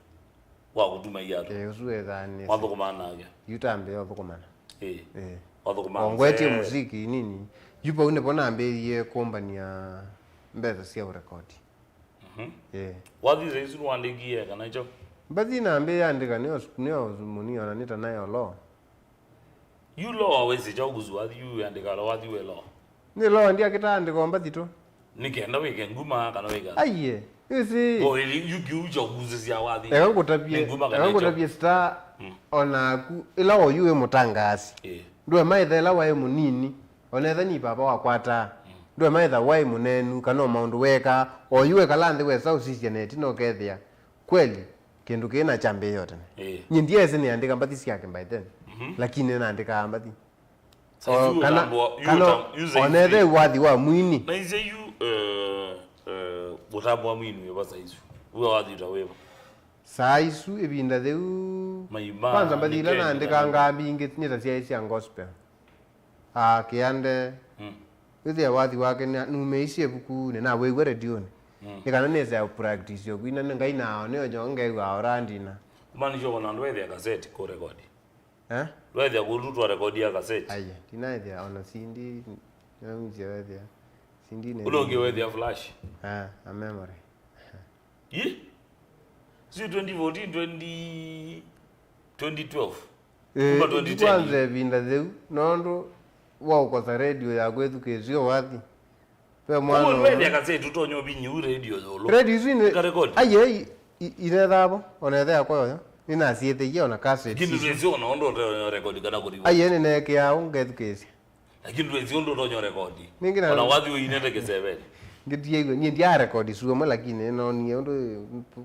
Wa kũtuma iatũ. Ĩĩ, ũsu wĩthaa nĩ. Wathũkũmana nake. Yu tambĩa ũthũkũmana. Ĩĩ. Ĩĩ. Wathũkũmana. Ongwetie mzee. Muziki nini. Yu vau nĩvo nambĩĩie kũmbania mbesa sya ũrekodi. Mhm. Ĩĩ. Wathi saa isu nĩwandĩkie kana kyo? Mbathi nambĩĩa andĩka nĩo, nĩo mũnio na nĩta nayo lo. Yu lo wawezi kyo kuzu wathi yu andĩka lo wathi we lo. Nĩ lo ndia kĩtaandĩko mbathi tu. Nĩ kenda wĩke nguma kana wĩka. Aiye, ĩsĩ. Bo ili yu kiu kyo kuzu cia wathi. Eka ngũtavye, nĩ nguma kana eka ngũtavye star. Mm. Onaku, ĩla oyu wĩ mũtangaasi. Ĩĩ. Ndwe maitha ĩla waĩ mũnini. Onetha ni baba wakwataa. Mm. Ndwe maitha waĩ mũnenu, kana o maũndũ weekaa. Oyu wekala nthĩ wesa ũsisya na ĩtina ũkethĩa. Kweli, kĩndũ kĩĩ nakyambĩĩe o tene. Ĩĩ. Nyie ndyaĩsĩ nĩandĩka mbathi syake by then. Mhm. Lakini nĩnaandĩkaa mbathi. Saizi o, kana, ũtambwa, yu kana ũtam-, yu saizi onethe wathi wa mwini. Na ize yu, eh, eh, ũtambwa mwini wĩva saizi? Uwe wathi ta wĩva? Saa isu ĩvinda yĩu, maima, kwanza mbathi ila nĩkeni, naandĩkangaa mbingĩ nĩ ta syaĩ sya gospel. Ah, Kĩande. Mm. Wĩthĩa wathi wake nĩ-, numĩisye ĩvukunĩ, nawĩw'a redionĩ. Mm. Nĩ kana nĩse practice yokwina, nĩ Ngai nao, nĩyo ngeew'a orandina. Kumaanisha ũkona andũ wethĩa kaseti kũ record? Eh? Wethĩa kũndũ twa record ya kaseti? Aiye, ndinaethĩa ona C D, nĩnaumĩsye wethĩa. C D nĩ ũndũ ũngĩ wethĩa flash? Ah, a memory. Yi? Si twenty fourteen, twenty, twenty twelve? Eh, kuma twenty ten. Kwanza ĩvinda yĩu, nũndũ wa ũkosa redio ya kwĩthukĩĩsya wathi. Ve mwana ũmwe ũmwe. Wethĩa kaseti ũtonya ũvinyĩ u redio yũlũ. Redio isu ine-, ikarekodi. Aiye, i-, i-, inethavo, ona ethe yakwa yoyo. Nĩnasyĩthĩie ona kaseti. Lakini isu. Ndwĩsĩ ona ũndũ ũtonya rekodi kana kũriva. Aiye, nĩneekĩaa ũu ngethukĩĩsya. Lakini ndwĩsĩ ũndũ ũtonya rekodi. Nĩngĩ na- ona wathi ũinete kĩsevenĩ. Ngĩtiaigua, niĩ ndyarekodi sua mwe, lakini nĩnoonie ũndũ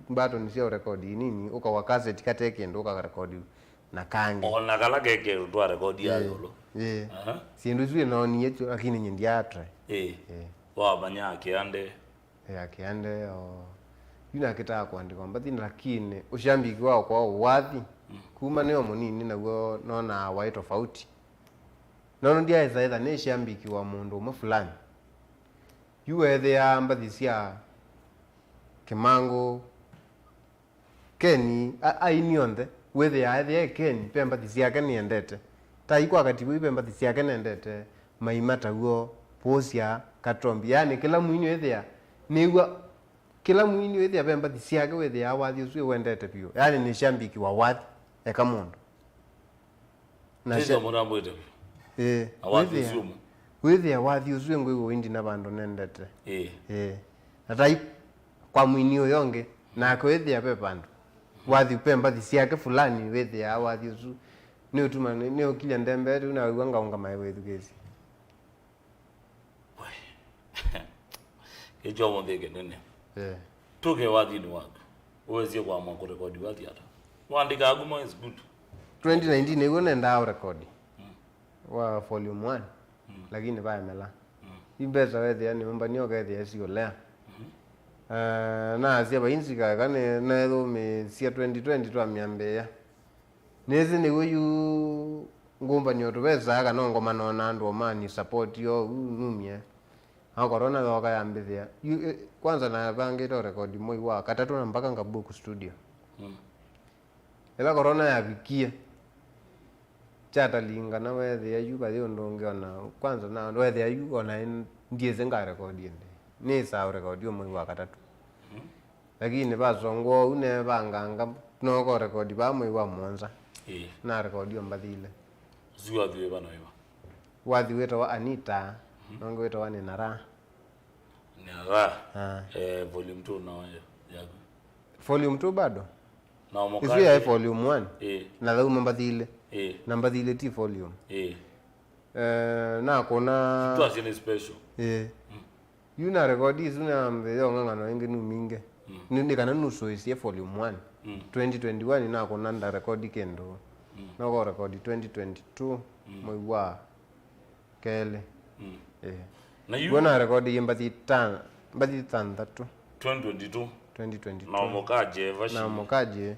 mbatoni sya ũrekodi nini, ũkawa kaseti kate kĩndũ, ũkarekodi na kangĩ. Ona kala ke kĩndũ twarekodia ĩĩ, ĩũlũ. Ĩĩ. Aha. Syĩndũ isu nĩnoonie kyo, lakini nyie ndyaatry. Ĩĩ. Ĩĩ. Wamanya Kĩande. Ya Kĩande, o, yu nakĩtaa kũandĩka mbathi, lakini ũshambiki wakwa wa wathi, mm, kuma nĩo mũnini naw'o nonaa waĩ tofauti. Nono ndyaĩsa ĩtha nĩ shambiki wa mũndũ ũmwe fulani. Yu weethĩaa mbathi sya Kĩmangũ, Keni, a-, aini onthe, wĩthĩaa ethĩa e Keni, ve mbathi syake nĩendete. Ta yu kwa Katiw'ũ ve mbathi syake nendete, maima taw'o, Pũsya, Katombi. Yaani, kĩla mũini wĩthĩa, nĩw'a, kĩla mũini wĩthĩa ve mbathi syake wĩthĩaa wathi ũsu wĩwendete vyũ. Yaani, nĩ shambiki wa wathi, eka mũndũ. Na Tĩsya sya- mũtambwĩte vyũ. Ĩĩ, Na wathi wĩthĩa- ũsu ũmwe. Wĩthĩa wathi ũsu ngwĩw'a ũindina vandũ nendete. Ĩĩ. Ĩĩ. Na tai kwa mwini ũyo ũngĩ, nake wĩthĩa ve vandũ. Wathi ve mbathi syake fulani wĩthĩaa wathi ũsu. Nĩ ũtuma, nĩ, nĩ ũkilya ndembee tu na wĩw'a ngaũngama ĩwĩthukĩĩsya. Kĩkyo mũnthĩ kĩnene. Eh. Tũke wathinĩ waku. Ũwesie kũamwa kũrekodi wathi ata? Waandĩkaa kuma wĩ sukulu. Twenty nineteen nĩw'o nendaa ũrekodi. Mm. Wa volume one. Mm. Lakini vaemela. Mm. Yu mbesa wethĩa nĩ ũmbani ũkethĩa siũlea. Mm. Eh, naasya vainzi kaka nĩ nethũmĩĩsya twenty twenty twamyambĩĩa. Nĩsĩ nĩw'o yu ngũmbanĩa tũvesaa kana ngomano na andũ o mani support yo u numie. Na korona yoka yambĩthĩa. Yu, eh, kwanza navangĩte ũrekodi mwei wa katatũ na mpaka ngabook studio. Mm. Ĩla korona yavikie, kyatalinga na weethĩa yu vathi ũndũ ũngĩ ona, kwanza na weethĩa yu ona ndiĩsĩ ngarekodi ĩndĩ. Nĩsaa ũrekodi o mwei wa katatũ. Mm. Lakini vasongwa ũu nevanganga, nooka ũrekodi vaa mwei wa mũonza. Ĩĩ. Narekodi o mbathile. Ũsu wathi wĩva na wĩva? Wathi wĩtawa Anita, mhm, na ũngĩ wĩtawa Nĩnara. Nĩnara. Ah. Eh, volume two nao ya, yaku? Volume two bado. Na Isu yaĩ Mokaje. Volume one. Ĩĩ. Na thauma mbathile. Ĩĩ. Na mbathile ti volume. Ĩĩ. Eh, nakũna Twasye nĩ special. Ĩĩ. Mm. Yu na rekodi isu na mbeya ng'ang'ano ĩngĩ numinge. Mm. Nĩ, nĩ kana nusũĩsye volume one. Mm. Twenty twenty-one nakũna ndarekodi kĩndũ. Mm. Noko rekodi twenty twenty-two, mm, mwei wa kelĩ. Mm. Eh. Na yu Wona rekodi yĩ mbathi tano, mbathi thanthatũ. Twenty twenty-two. Twenty twenty-two. Na Mokaje, Vashi. Na Mokaje,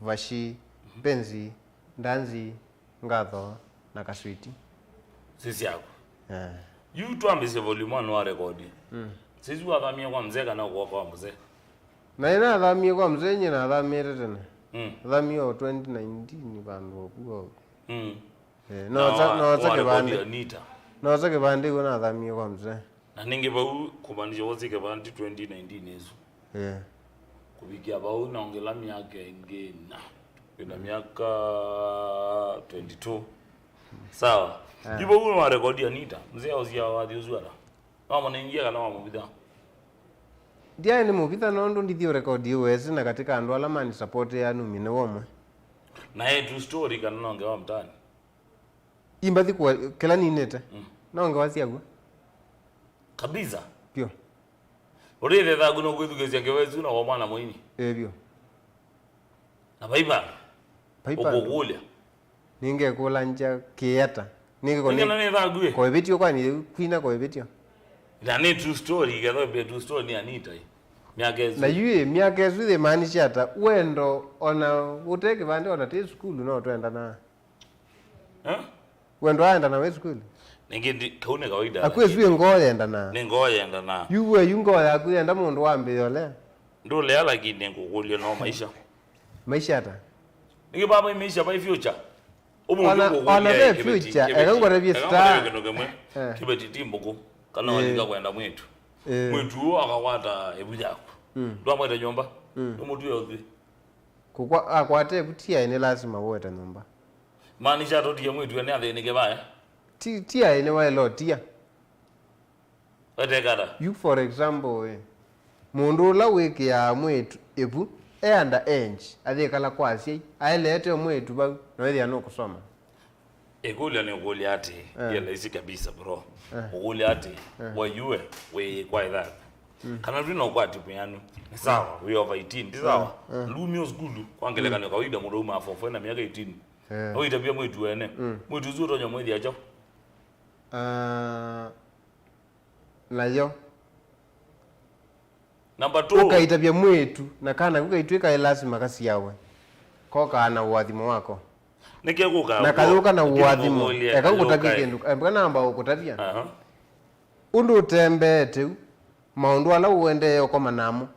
Vashi, mhm, Penzi, Ndanzi, Ngatho na Kaswiti. Sisyaku. Eh. Yu twambĩsye volume one wa rekodi. Mm. Sisi wathamie kwa mzee kana ũkoka kwa mzee? Na ĩnathamie kwa mzee, nyie nathamĩte tene. Mm. Nathamie o twenty nineteen vandũ oku oku. Mm. Eh, na nosa, wa-, nosa wa kĩvandĩ. Rekodi Anita. Nosa kĩvandĩ ĩguo nathamie kwa mzee. Na ningĩ vau kũmaanisha wosie kĩvandĩ twenty nineteen ĩsu. Yeah. Kũvikĩa vau naongela myaka ĩngĩ na wĩna myaka twenty-two. Sawa. Ah. Yu vau nĩwarekodi Anita, mzee ausia wathi ũsu ata? Wamũnengie kana wamũvitha? Ndyaĩ nĩ mũvitha nũndũ ndithi ũrekodi wesi na katika andũ ala mani support ya numi nĩ womwe. Na e true story kana nonge wa mtaani? Imbathi kwa kĩla ninĩte. Mm. Nonge wa syaw'o. Kabisa. Pyo. Ũrĩthe thaku no kwĩthukĩĩsya ngewa ĩsu na wa mwana mũini. Ĩĩ vyũ. Na vai vandũ. Vai vandũ. Ũkũkũlya. Nĩngekũlangya kĩata. Nĩngĩko nĩ- Nĩngĩ na nĩ thaku ĩ? Kwa ĩvĩtyo kwani kwina kwa ĩvĩtyo. Na nĩ true story, ikethwa ĩbe true story nĩ Anita ĩ. Myaka ĩsu. Na yu ĩ, myaka ĩsu ĩmaanisha ata? Wendo ona ũte kĩvandĩ ona tĩ sukulu no twendana. Eh? Wendo aenda na we sukulu? Ningĩ ndi-, kau nĩ kawaida. Akwĩ lakini sue ngoo yendana. Nĩ ngoo yendana. Yu we yu ngoo yaku yenda mũndũ wambĩĩa ũlea. Ndũlea lakini ngũkũlya no maisha. Maisha ata? Ningĩ baba imeisha by future. Ũmũnthĩ Ona, ngũkũlya ona ve kĩbeti, future, kĩbeti. Eka ngũtavye Eka star. Ngũtavye kĩndũ kĩmwe. Eh. Kĩbeti ti mbũkũ. Kana Eh. walika kwenda mwĩtu. Eh. Mwĩtu ũũ akakwata ĩvu yaku. Mm. Ndwamwete nyũmba. Mm. Ndũmũtue ũthui. Kũkwa-, akwata ĩvu ti aĩ nĩ lasima wete nyũmba. Maanisha atũtie mwĩtu ene athĩnĩke vaya. Ti, ti aĩ nĩ waĩle ũtia. Wete kata. You for example, eh, mũndũ ũla wĩkĩaa mwĩĩtu ĩvu e under age, ayĩkala kwa asyai, aeleete o mwĩĩtu vau, na wĩthĩa nũkũsoma. Ĩkũlya nĩ ũkũlya atĩ, Eh. Yĩ laisi kabisa, bro. Eh. Ũkũlya atĩ, Eh. Wayuwe wĩ kwa ĩthaku. Mm. Kana twĩ na ũkwati mwĩanu, nĩ sawa, wĩ over eighteen, ti sawa. Eh. Lumio sukulu, kwa ngelekany'o kawaida mũndũ aumaa form four na myaka eighteen. Eh. No itavya mwĩĩtu wene. Mm. Mwĩĩtu ũsu ũtonya mwĩthĩa kyaũ? Ah, nayo. Number two. Ũkaitavya mwĩĩtu, na kana kau kaitw'ĩka ĩ lasima kasyawe. Kokaa na ũathimo wako. Nĩkĩ kũkaa Na ũguo? Kayũka na Nĩkĩ ũathimo. Nĩkũkũlya Eka ngũtavye kayũka? Kĩndũ. Eka namba ũkũtavya. Aha. Ũndũ ũtembeete u, maũndũ ala ũendee ũkoma namo,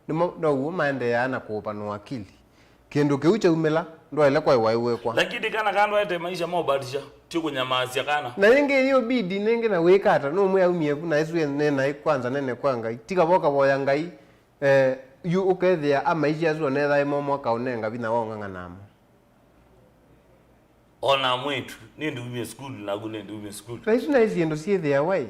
nĩmo now'o maendeeaa na kũũpanũa akili. Kĩndũ kĩu kyaumĩla, ndwaĩle kwaĩwa ĩwĩkwa. Lakini kana kandwaete maisha mobatisha, ti kũnyamaasya kana. Na ĩngĩ yĩ ũbidi nĩngĩ na wĩka ata, nũmwe aumie vu na ĩsu nĩ naĩ kwanza nene kwa Ngai. Tiga voka voya Ngai, eh, yu ũkethĩa amaisha asu onethaĩ mo mwaka ũnenga vinya wa ũng'ang'anamo. Ona mwĩtu, nĩndĩ umie sukulu, naku nĩndĩ umie sukulu. Na isu naĩ syĩndũ syĩthĩawa ĩ.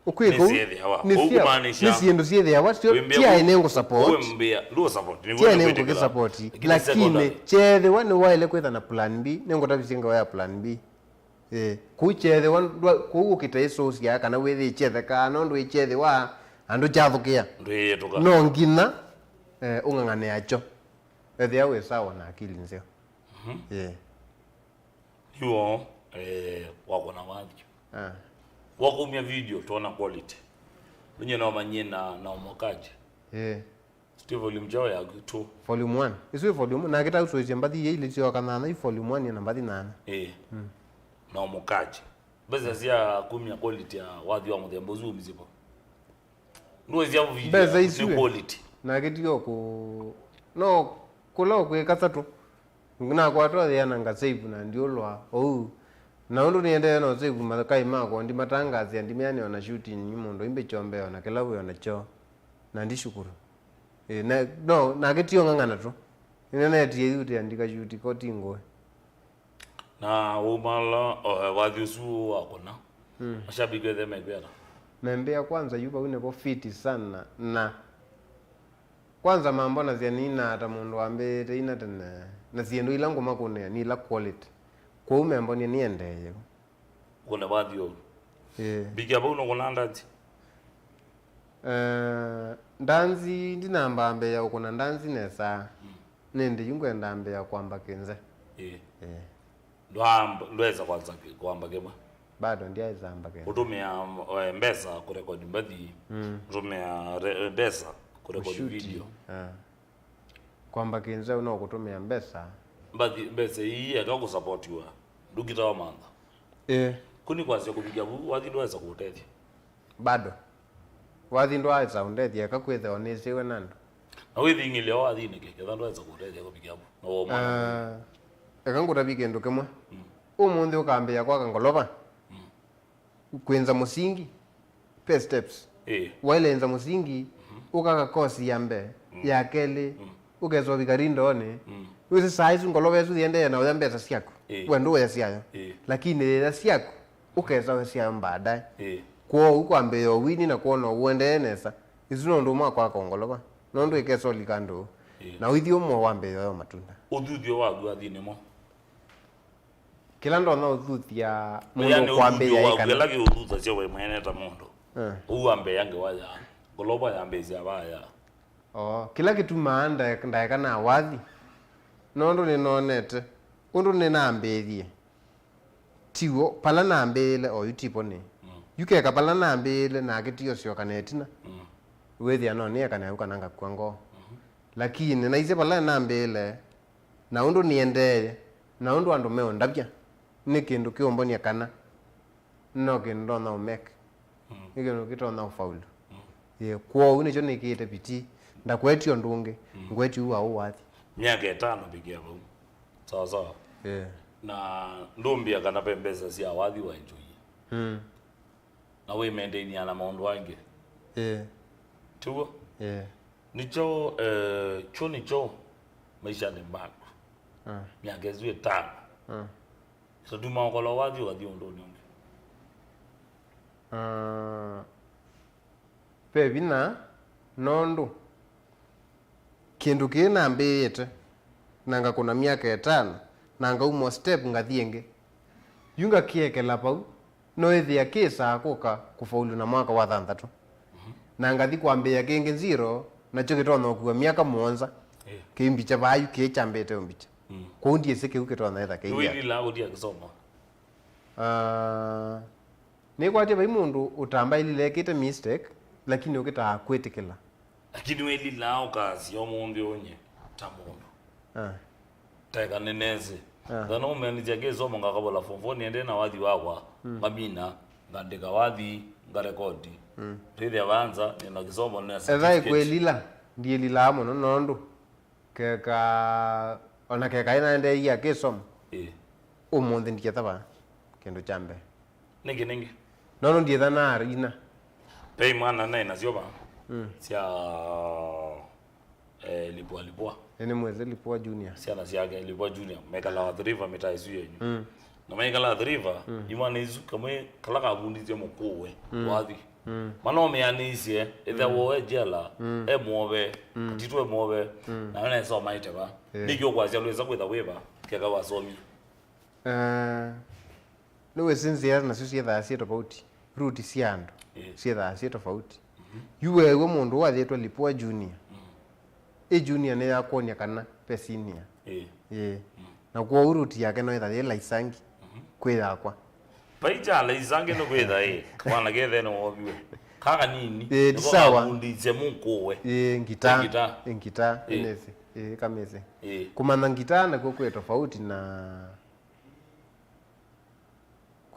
Ũkwĩka ũu, nĩsyĩthĩawa. Nĩ Ũu sya- kumaanisha nĩ syĩndũ syĩthĩawa, sio wĩmbĩa tiaĩ nĩ ngũ support. Ũwĩmbĩa, ndũ support, nĩguo tiaĩ nĩ ngũ nĩkwĩtĩkĩla. Support. Lakini secondary. Lakini kyethĩwa nĩwaĩle kwĩtha na plan B, nĩngũtavisye ngewa ya plan B. Ĩĩ, kũu kyethĩwa ndwa- kũu ũkĩte ĩsũsya kana wĩthĩĩkye thekaa nũndũ ĩkyethĩwa andũ kyathũkĩa. Ndwĩyĩtũka. No nginya eh, ũng'ang'anĩa kyo. Ethĩa wĩ sawa na akili nzeo. Mhm. Ĩĩ. Yuo eh, wakona wathi. Ah. Wakumya video tuona quality. Unye no manyie na na umokaje. Ĩĩ. Still volume jao ya two. Volume one. Isu volume. Na kita usoisye mbathi ye ile sio kanana i volume one na mbathi nana. Eh. Mm. Na umukaji. Mbesa sya kumya quality ya wathi wa muthemba usu umisipo. Nduwe sya video. Mbesa isu ni quality. Na kitio ku no kula kwikasa tu. Nakwata ũthĩa na ngasave na ndiũlwa ũu. Na ũndũ nĩendee no save makai makwa ndimatangaasĩa ndimeanĩa ona shooting nĩ mũndũ imbĩ kyombee ona kĩla wĩ ona kyoo. Na ndishukuru. Ĩ, na, no, nake ti ong'ang'ana tu. Nĩnenetie yu tĩ andika shooting ko ti ngũĩ. Na waumala wathi ũsu wakũna. Mm. Mashabiki wethe mekwĩana. Membea kwanza yu vau nĩvo fiti sana na Kwanza mambonasya nĩnaa ta mũndũ wambĩĩte ina tene, na syĩndũ ila ngũmakũnĩa nĩ ila quality. Kwoou membonie nĩendeeye. Kũna vathi ũu. Ĩĩ. Mbikia vau nũkũnaa ndanzi? Eh, ndanzi ndinambaa mbee ya ũkũna ndanzi nesa. Mm. Nĩndĩ yu ngwenda mbee ya kwamba kĩnze. Ĩĩ. Ĩĩ. Ndwaamba- ndwesa kwanza ki- kwamba kĩmwe? Bado ndyaĩsa amba kĩmwe. Ũtũmĩa eh, mbesa kũrekodi mbathi. Mm. Ũtũmĩa re- mbesa kũrekodi video. Ah. Kwamba kĩnzeu no kũtũmĩa mbesa. Mbathi mbesa ii eka kũsapotiwa ndũkita wa mantha. Eh. Kũni kwasya kũvikya vu wathi ndwesa kũũtethya. Bado. Wathi ndwaaĩsa ũndethya eka kwĩthĩwa nĩsĩwe nĩ andũ. Na wĩthing'ĩlya o wathinĩ kĩ ketha ndwaaĩsa kũũtethya kũvikya vu na woma. Ah, eka ngũtavye kĩndũ kĩmwe. Mm. Ũmũnthĩ ũkambĩĩa kwaka ngolova. Mm. Kwĩnza mũsingi. Pe steps. Ĩĩ. Waĩle ĩnza mũsingi, mm-hmm, ũkaka kosi ya mbee, mm, ya kelĩ, mm, ũkesa ũvika rindoonĩ. Mm. Wĩsĩ saa isu ngolova ĩsu yĩendee na ũya mbesa syaku. Ĩĩ. We ndũũya syayo. Ĩĩ. Lakini yĩya syaku, ũkesa ũya syayo baadaye. Ĩĩ. Kwoou kwambĩĩa ũwini na kwona ũendee nesa, isu no ũndũ ũmwe wa kwaka ngolova. Nũndũ ĩkesa ũlika ndũũ. Ĩĩ. Na ũithi ũmwe wambĩĩa ũya matunda. Ũthuthyo waku wathinĩ mo. Kĩla ndonya ũthuthya mũndũ ũkwambĩĩa ĩkana. Ĩla kĩũthuthasya we mwene ta mũndũ. Eh. Ũu wambĩĩa ngewa ya ngolova yambĩĩsya vaa ya. Oo, kĩla kĩtumaa ndaeka na wathi, nũndũ nĩnonete ũndũ nĩnambĩĩie. Tiw'o, pala nambĩĩle oyu tipo nĩ. Mm. Yu keka pala nambĩĩle nake ti ũsyoka na ĩtina. Mm. Wĩthĩa no nĩekane au kana ngakw'a ngoo. Mm-hmm. Lakini naisye pala nambĩĩle, na ũndũ nĩendeeye, na ũndũ andũ meũndavya, nĩ kĩndũ kĩũmbonia kana no kĩndũ ndonya ũmake. Mm. Nĩ kĩndũ kĩtonya ũfaulu. Mm. Ĩĩ, kwoou nĩkyo nĩkĩĩte vitii. Ndakwetye ũndũ ũngĩ, mm, ngwetye ũu wa ũwathi. Myaka ĩtano vikia vau. Sawa sawa. Yeah. Na ndũmbĩa kana ve mbesa sya wathi wa enjoy. Mm. Na wĩmaintainĩa na maũndũ angĩ. Yeah. Tiw'o? Yeah. Nĩkyo, eh, kyo nĩkyo maishanĩ maku. Ah. Myaka ĩsu ĩtano. Ah. Satuma ũkola wathi ũkathi ũndũnĩ ũngĩ. Ah, ve vinya nũndũ kĩndũ kĩĩ nambĩĩte na ngakũna myaka ĩtano na ngauma o step ngathi ĩngĩ. Yu ngakĩekela vau. No ĩthĩa kĩsaa kũka kũfaulu na mwaka wa thanthatũ. Mhm. Na ngathi kwambĩĩa kĩngĩ zero, nakyo kĩtonya ũkua myaka mũonza. Eh. Kĩimbikya vaa yu kĩĩ kyambĩte ũmbikya. Mm. Kwoou ndyĩsĩ kĩu kĩtonya ĩtha kĩiya. Nĩwĩlilaa kũtia kĩsomo? Ah, nĩkwatya vai mũndũ ũtambaĩlile ekĩte mistake, lakini ũkĩtaa kwĩtĩkĩla. Lakini wĩlilaa ũkasya ũmũnthĩ ũnye ta mũndũ. Ah. Teka nĩnesĩ. Ah. Thana ũmĩanĩsya kĩsomo ngakavola form four nĩendee na wathi wakwa, mm, ngamina, ngandĩka wathi, ngarekodi. Mm. Twĩthĩa vanza, nĩna kĩsomo, nĩna etha certificate. Ĩkwĩlila, ndiĩlilaa mũno nũndũ keka, ona keka ĩnaendeeie akĩsomo. Ĩĩ. Ũmũnthĩ ndietha vaa kĩndũ kya mbee. Nĩngĩ, nĩngĩ. Nono ndiethanaa ina. Ve imwana naĩ nasyo vaa. Mm. Sya, eh, Lipua Lipua. Ĩĩ, nĩ mwĩsĩ Lipua Junior. Syana syake, Lipua Junior, mekalawa Athi River mĩtaa ĩsu yenyu. Mm. Na maikalaa Athi River, mm, imwana isu kamwe kala kavundĩtye mũkũwe, mm, wathi. Mm. Mana ũmĩanĩisye, ĩthe, mm, woo e jela, mm, e mũove, mm, katitũ e mũove, mm, nawe nesa ũmaĩte va. Eh. Nĩkĩ ũkwasya lwĩsa kwĩtha wĩva, keka wasomie? Eh, nĩwĩsĩ nzĩa nasyo syĩthaa syĩ tofauti, ruti sya andũ, eh, syĩthaa syĩ tofauti. Mhm. Yu weew'a mũndũ wathĩtwe Lipua Junior. Mm. Ĩ junior nĩyakwony'a kana ve senior. Ĩĩ. Ĩĩ. Mm. Na kwoou ruti yake no ĩtha yĩ laisangi, mhm, kwĩ yakwa. Vai kya laisangi nĩ kwĩtha ĩ, mwanake ĩthe nĩwoviwe. Ka kanini, ĩĩ, nĩko sawa, kavundĩtye mũkũwe. Ĩĩ, ngitaa. Ngitaa. Ĩĩ, ngitaa. Ĩĩ. Ĩnĩsĩ. Ĩĩ, kamĩsĩ. Ĩĩ. Kũmanya ngitaa nakw'o kwĩ tofauti na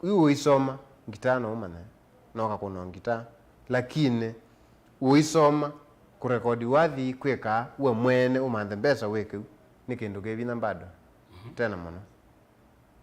Yu ũisoma ngitaa no ũmanye, no ũkakũnwa ngitaa, lakini ũisoma kũrekodi wathi kwĩkaa we mwene ũmanthe mbesa wĩ kĩu, nĩ kĩndũ kĩ vinya bado. Mhm. Tena mũno.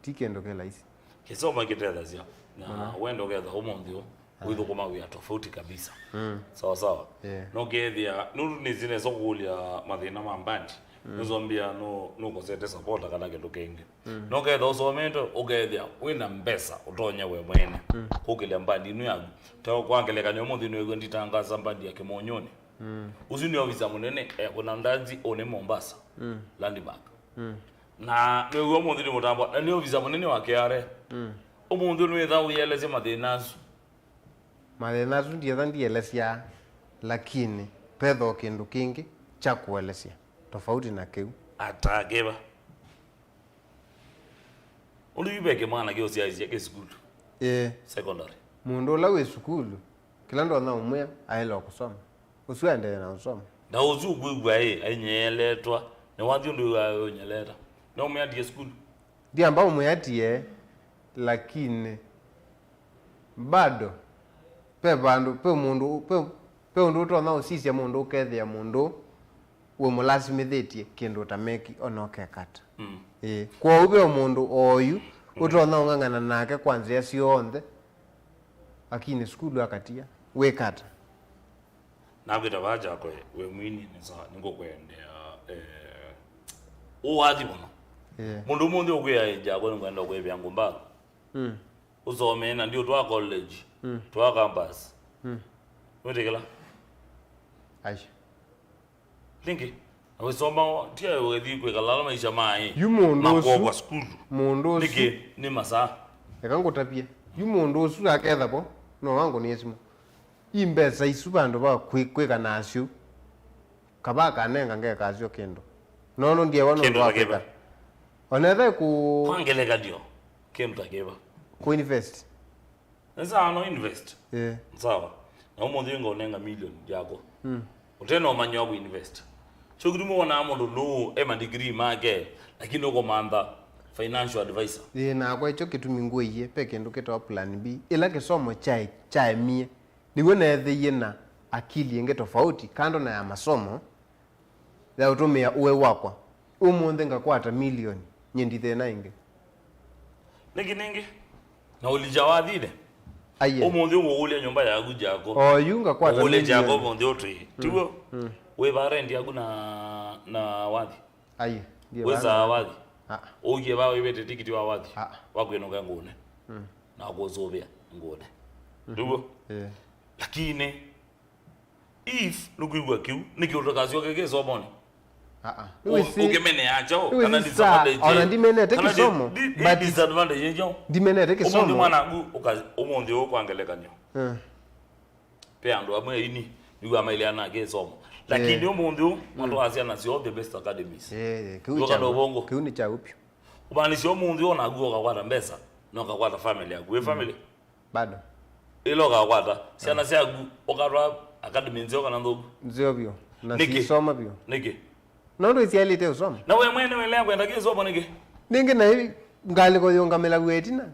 Ti kĩndũ kĩ laisi. Kĩsomo kĩtethasya. Na mũno. Wenda ũketha ũmũnthĩ ũũ, ah, ũithũkũma wĩa tofauti kabisa. Mm. Sawa sawa. Yeah. Nũkethĩa, nũndũ nĩsĩ nesa kũkũlya mathĩna ma mbandi, mm, nĩzombia nũ-, nũkosete supporter kana kĩndũ kĩngĩ. Mm. Nũkethĩa ũsomete, ũkethĩa wĩna mbesa ũtonya we mwene, mm, kũkĩlya mbandi ĩno yaku. Ta kwa ngelekany'o, ũmũnthĩ nĩwĩw'a nditangasa mbandi ya Kĩmonyonĩ. Mm. Ũsu nĩ ovisa mũnene, ekũna ndanzi ũnĩ Mombasa, mm, Landmark. Mm. Na nĩwĩw'a ũmũnthĩ nĩ mũtambo, na nĩ ovisa mũnene wa K R A. Mm. Ũmũnthĩ nĩwĩtha ũyĩelesya mathĩna asu. Mathĩna asu ndietha ndielesya, lakini vetho kĩndũ kĩngĩ kya kũelesya tofauti na kĩu. Atakĩva. Ũndũ yu ve kĩmwana kĩũsyaĩĩsya kĩ sukulu. Ĩĩ. Secondary. Mũndũ ũla wĩ sukulu, kĩla ndonya ũmwĩa, aĩle o kũsoma. Ũsu aendee na ũsoma. Na ũsu ũkwĩw'a ĩ, ainyeeletwa, na wathi ũndũ wĩw'aa ũnyeleta. No ũmwĩa atie sukulu. Ndiamba ũmwĩatie, lakini bado ve vandũ, ve mũndũ, ve, ve ũndũ ũtonya ũsisya mũndũ ũkethĩa mũndũ wĩmũlasimĩthĩtye kĩndũ ũtameki ona ũkekata. Mm. Ĩĩ. Kwoou ve o mũndũ oyu ũtonya ũng'ang'ana nake kwa nzĩa syonthe, lakini sukulu akatia. Wĩkata. Nakwĩta vaa Kyakwe, wĩ mwini, nĩ sawa, nĩngũkwendea, eh, ũwathi mũno. Yeah. Mũndũ ũmũnthĩ ũkwĩa, "Ĩ, Kyakwe, nĩngwenda ũkwĩvĩa ngũmbaku." Mm. Ũsomee na ndiũtwaa college, mm, twaa campus. Mm. Wĩtĩkĩla? Aisha. Nĩngĩ, na wĩsoma, tia ũgethi kwĩkala ala maisha maĩ. Yu mũndũ ũsu, makuokwa sukulu. Mũndũ ũsu. Nĩkĩ? Nĩ masaa. Eka ngũtavye. Yu mũndũ ũsu aketha vo, no wangũnĩe simũ. Ĩ mbesa isu vandũ va kwĩ-, kwĩka nasyo, kava akanenga ngekasyo kĩndũ. Nono ndiewa nũndũ wa kwĩka. Kĩndũ ta kĩva? Onetha kũ- Kwa ngelekany'o, kĩndũ ta kĩva? Kũ invest. Nĩ sawa, no invest. Eh. Sawa. Na ũmũnthĩ ngaũnenga million yako. Mm. Ũte na ũmanyi wa kũ invest. Kyo kĩtumi wonaa mũndũ nũũ e ma degree make, lakini ũkũmantha financial advisor. Ĩĩ, nakwa ĩkyo kĩtumi ngwĩie, ve kĩndũ kĩtawa plan B. Ĩla kĩsomo kyaĩ, kyaemie, nĩw'o neethĩie na akili ĩngĩ tofauti, kando na ya masomo, ya ũtũmĩa ũĩ wakwa. Ũmũnthĩ ngakwata milioni, nyie ndi thĩna ĩngĩ. Nĩkĩ nĩngĩ? Na ũlikya wathine? Aiye. Ũmũnthĩ ngũkũlya nyũmba yaku Jako. Oyu ngakwata milioni. Ngũkũlya Jako ũmũnthĩ ũtwĩe. Mm. Tiw'o? Mm. Wĩva rent yaku na, na wathi? Aiye. Wĩsaa wathi? Ah. Ũkie va wĩvĩte tikiti wa wathi? Ah. Wa kwĩnũka ngũne. Mm. Na kũsũvĩa ngũne. Mm. Tiw'o? Eh. Lakini If nũkwĩw'a kĩu, nĩkĩ ũtakasyoke kĩsomonĩ? Aa. Ũ-, ũkĩmenea kyaũ? Kana disadvantage? Ona ndimenete kĩsomo, but disadvantage nĩ kyaũ? Ndimenete kĩsomo. Ũmũnthĩ mwanaku ũka-, ũmũnthĩ ũũ kwa ngelekany'o. Eh. Ve andũ amwe aini, nĩw'a mailea na kĩsomo. Lakini ũmũnthĩ ũũ, matwaa syana syoo the best academies. Eh, kĩu nĩ kya ũvongo. Kĩu nĩ kya ũpyu. Ũmaanisha ũmũnthĩ ũũ naku ũkakwata mbesa, na ũkakwata family yaku. Wĩ family? Bado. Ĩla ũkakwata syana syaku, ũkatwaa academy nzeo kana nthũku? Nzeo vyũ. Na siisoma vyũ. Nĩkĩ? Nũndũ isyaĩlĩte ũsoma. Na we mwene wĩlea kwenda kĩsomo nĩkĩ? Nĩngĩ naĩ ngalĩko yũngamĩlaw'a ĩtina.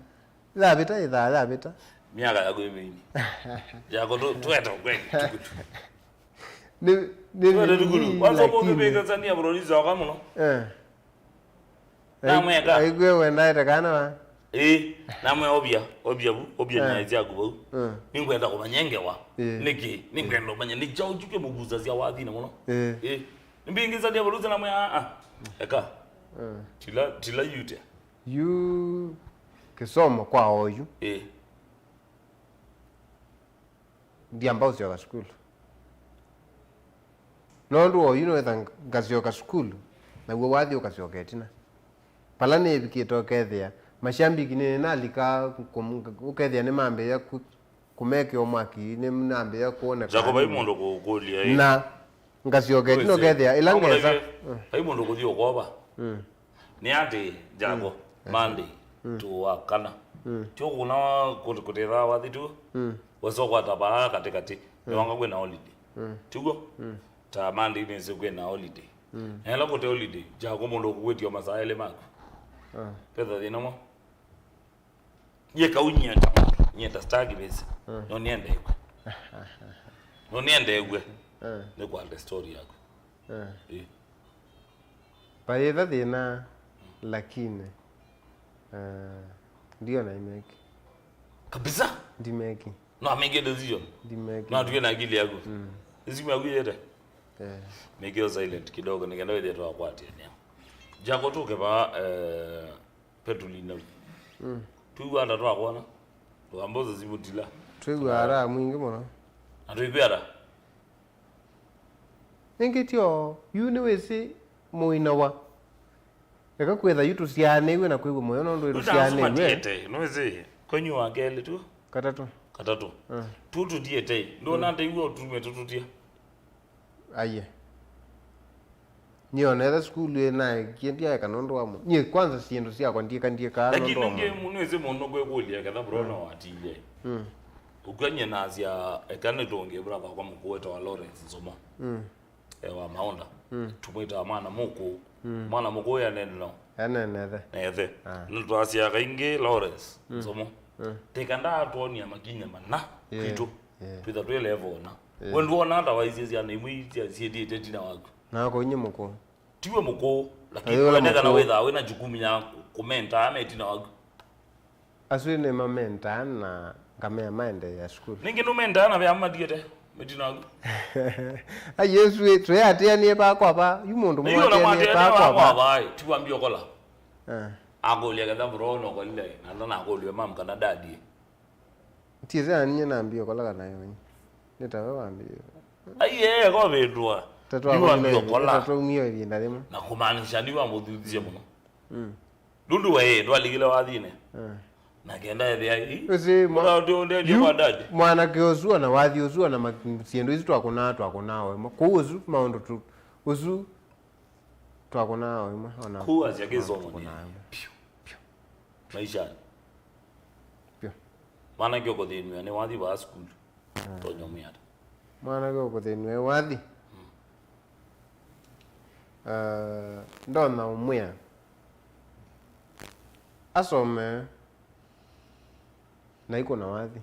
Yavĩta ĩthaa, yavĩta. Myaka yaku ĩ mĩini. Jako tũ-, twete kweli, tukutu. Nĩ, nĩ twete tukutu. Kwanza ũmũnthĩ mĩkasania bũrũri nzoka mũno. Eh. Namwĩa ka. Aikw'e wendaete kana wa? Ĩĩ, namwĩa obia, obia vu, obia na ĩsyaku vau. Mm. Nĩngwenda kũmanya ngewa. Ĩĩ. Nĩkĩ? Nĩngwenda ũmanya nĩ kyaũ kyu kĩmũkusasya wathinĩ mũno. Ĩĩ. Ĩĩ. Mbingĩsania vau nza namwĩa, "Aa, eka." Mm. Tila, tila yute. Yu kĩsomo kwa oyu. Ĩĩ. Ndiamba ũsyoka sukulu. Nũndũ oyu nĩwetha ngasyoka sukulu, naw'o wathi ũkasyoka ĩtina. Vala nĩvikĩte ũkethĩa, mashambiki nĩnalika kũm-, ũkethĩa nĩmambĩĩa kũ-, kũmekĩa mwaki, nĩnambĩĩa kwoneka. Jacob, vai mũndũ kũkũlya ĩ. Na ngasyoka ĩtina ũkethĩa, ĩla ngesa. Vai mũndũ kũthi ũkova. Mm. Nĩ atĩ, Jago, Monday, tũ wa kana. Tyo kuna kũtethaa wathi tu, wesa kwata vaa katĩkatĩ, nĩ wanga kwĩna holiday. Tiguo? Ta Monday nĩsĩ kwĩna holiday. Na ĩla kũte holiday, Jago mũndũ ũkũwĩtio masaa elĩ maku. Petha thĩna mo. Yeka unyenda, nyenda stagi besi. No niende iwe. No niende iwe. Nĩ kwa the story yako. Eh. Ĩĩ. Vayĩtha thĩna, lakini, eh, ndiona imeki. Kabisa. Ndimeki. No ameke decision. Ndimeki. No atuye na akili yaku. Mm. Isimu yaku yete. Eh. Make you silent kidogo, nĩkenda wĩthĩe twakwatĩanĩa. Jako tũke va, eh, Petulina. Mm. Twĩw'a ata twakwona? Tũkamboza zimutila. Twĩw'a ara mwingĩ mũno. Na twĩkwĩa ata? Ĩngĩ tyo, yu nĩwĩsĩ mũinawa. Eka kwĩtha yu tũsyaanĩw'e na kwĩw'a mũyo nũndũ tũsyaanĩw'e. Matiete, nũĩsĩ, kwenyu wa kelĩ tu? Katatũ. Katatũ. Ah. Tu tũtiete. Ndona ndeigua ũtume tũtũtia. Aye. Nyie onetha sukulu ĩ naekie ndyaeka nũndũ wa mũ-, nyie kwanza syĩndũ syakwa ndiĩka ndiĩkaa nũndũ wa mũ-. Lakini nĩngĩ nũĩsĩ mũndũ kwĩkũlya ketha Brono watiie. Mm. Ũkw'a nyie nasya eka nĩtũngĩe brother kwa mũkũũ wĩtawa Lawrence Nzomo. Mm. E wa Maonda. Mm. Tũmwĩtaa mwana mũkũũ. Mm. Mwana mũkũũ yanene no. Yanene ethe. Nethe. Ah. Nĩtwasya kaingĩ Lawrence Nzomo. Mm. Teka ndatwonia makinya mana kwitũ. Yeah. Twĩtha twĩ level na. Eh. We ndwona ata waisye syana imwe itia siendete tina waku? Na wako inye mũkũũ. Tiwe mũkũũ, lakini wendekana wĩthaa wĩna jukumu ya kũmentaa me tina waku. Asu nĩ mamentaa na ngamea maendeea sukulu. Nĩngĩ nũmentaa na vea matiete me tina waku. Ai Yesu, twĩatĩanie pakwa pa, yu mũndũ mwatĩanie pakwa pa. Tiwa mbio kola. Eh. Akũlya ketha bro no kolile, na ndana akũlya mam kana daddy. Ntiĩsĩ na ninyie nambie ũkola kana ĩwe nĩ tawe wambie. Aiee, kovĩndũa. Nĩwambie ũkola. Tatwaumie ĩvinda yĩmwe. Na kũmaanisha nĩwamũthuthisye mũno. Mm. Nũndũ we ndwalikile wathinĩ. Mm. Na kenda ethĩa ii. Ũsĩ mwa- Ũraũteũndeethya yu kwa dad. Mwanake ũsu ona wathi ũsu ona ma- syĩndũ isu twakũnaa twakũnaa o ĩmwe. Kũu ũsu maũndũ tu ũsu Twakũnaa o ĩmwe ona. Kũu asya kĩsomo nĩ piũ, piũ. Maishanĩ. Piũ. Mwanake ũkũthĩnw'a nĩ wathi vaa sukulu. Mm. Tonya ũmwĩa ata? Mwanake ũkũthĩnw'a ĩ wathi. Mm. Ah, ndonya ũmwĩa asome na ikũna wathi.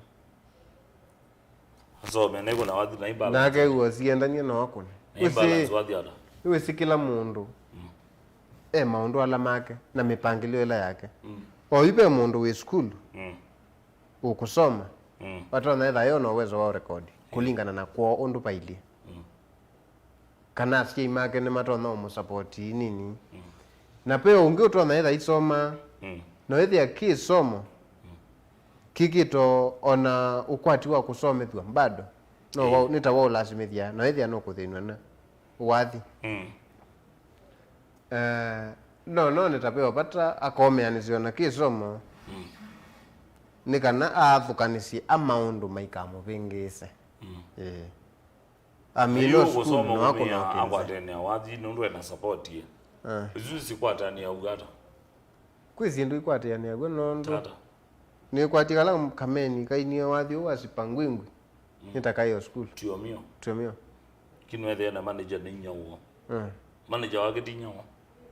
Asome, na ikũna wathi, na imbalance. Nake w'o siendanie no akũne. Na imbalance wathi ata? Nĩwĩsĩ kĩla mũndũ e maũndũ ala make na mĩpangĩlyo ĩla yake. Mm. Oyu ve mũndũ wĩ sukulu, mm, ũkũsoma, mm, atonya ethĩwa yo na ũwezo wa ũrekodi, eh, kũlingana na kwoo ũndũ vailyĩ. Mm. Kana asyai make nĩmatonya ũmũsapoti nini. Mm. Na ve ũngĩ ũtonya ĩtha isoma, mm, no ĩthĩa kĩsomo, mm, kĩkĩto ona ũkwati wa kũsomethw'a bado. No, eh, wa, nĩ ta waũlasimĩthya, no ĩthĩa nũkũthĩnw'a na wathi. Mm. Eh, no, no nĩ ta ve o vata akomeanĩsya ona kĩsomo, mm, nĩ kana aathũkanĩsye a maũndũ maikamũvĩngĩĩse. Mm. Eh. Amina sukulu no akũnokĩlĩsya. Akwatene wathi nũndũ ena support ye. Ah. Isu sikwatanĩa ũu ata? Kwĩ syĩndũ ikwatanĩaw'a nũndũ. Tata. Nĩkwatie kala kameni kainie wathi ũũ wa Sipangwingwi. Mm. Nĩ ta kaĩ o sukulu. Tiomio. Tiomio. Kinwethĩa na manager nĩ inya woo. Mm. Manager wake ti inya woo.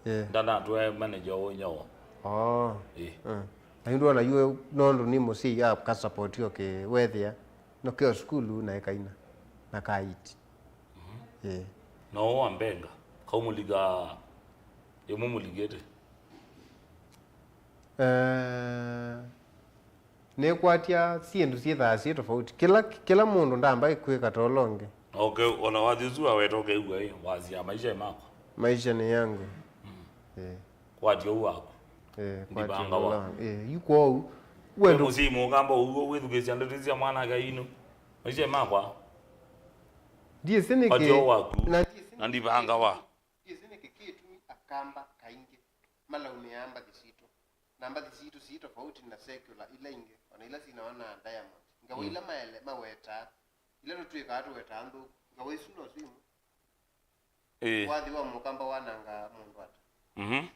Yeah. Ndanatwae manager woo inya woo. Oh. Eh. Mm. Na yu ndwona yu nũndũ nĩ mũsyai aka support yo kĩ wethĩa. No keo sukulu na ekaina na kaiti. Mhm. Ĩĩ. Na ũũ wa mbenga, kaumũlika ĩmwe mũlikĩte? Eh, nĩkwatya syĩndũ syĩthaa syĩ tofauti. Kĩla, kĩla mũndũ ndamba kwĩka ta ũla ũngĩ. Okay, ona wathi ũsu waweta ũkeigua ĩ, wasia maisha makwa. Maisha ni yangu. Eh, Kwatyo ũu waku. Eh, kwatyo Ndivanga wa. Lola. Eh, yu kwou. We Wendo. Mũsyai mũkamba ũu wĩthukĩĩsya ndeto cia mwanake ainu. Maisha makwa. Ndiĩsĩ nĩkĩ. Kwatyo ũu waku. Na ndiĩsĩ Na ndivanga wa. Ndiĩsĩ nĩkĩ kĩtumi akamba kaingĩ malaumĩaa mbathi sitũ. Na mbathi sitũ sii tofauti na secular ila ingĩ, ona ila sinawa na Diamond. Ngawa Mm. ila maele, mawetaa, ila tũtwĩkaa tũwetaa nthũku. Ngawa isu no swimu. Ĩĩ. Wathi wa mũkamba wanangaa mũndũ ata? Mhm.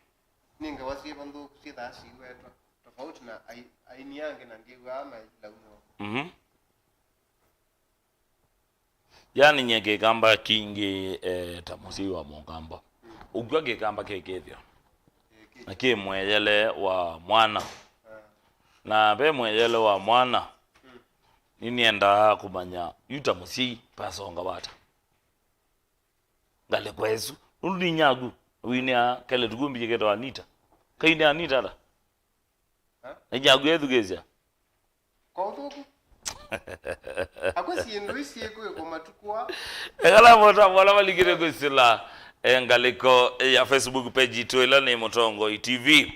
Nĩ ngawa syĩva nthũku syĩthaa siiwetwa, tofauti na ai-, aini angĩ na ngĩw'aa mailaumĩwa. Mhm. Yani nyie kĩkamba kingĩ, eh, ta mũsyai wa mũkamba. Ũkw'a kĩkamba kĩkĩthyo. Na kĩ mweyele wa mwana. Na ve mweyele wa mwana, nĩnĩendaa kũmanya yu ta mũsyai pasonga wata. Ngalĩko ĩsu. Nũndũ nĩ nyaku, winĩa kele tukumbie kĩtawa Anita. Kainĩ Anita ata? Na nyaku ethukĩĩsya. Kwa ũthũku. Akwe syĩndũ ici kwĩkwa matukũ aa. Ekala mota mwana malikire kwĩsĩla, eh, ngalĩko ya Facebook page itũ ĩla nĩ Mũtongoi T V.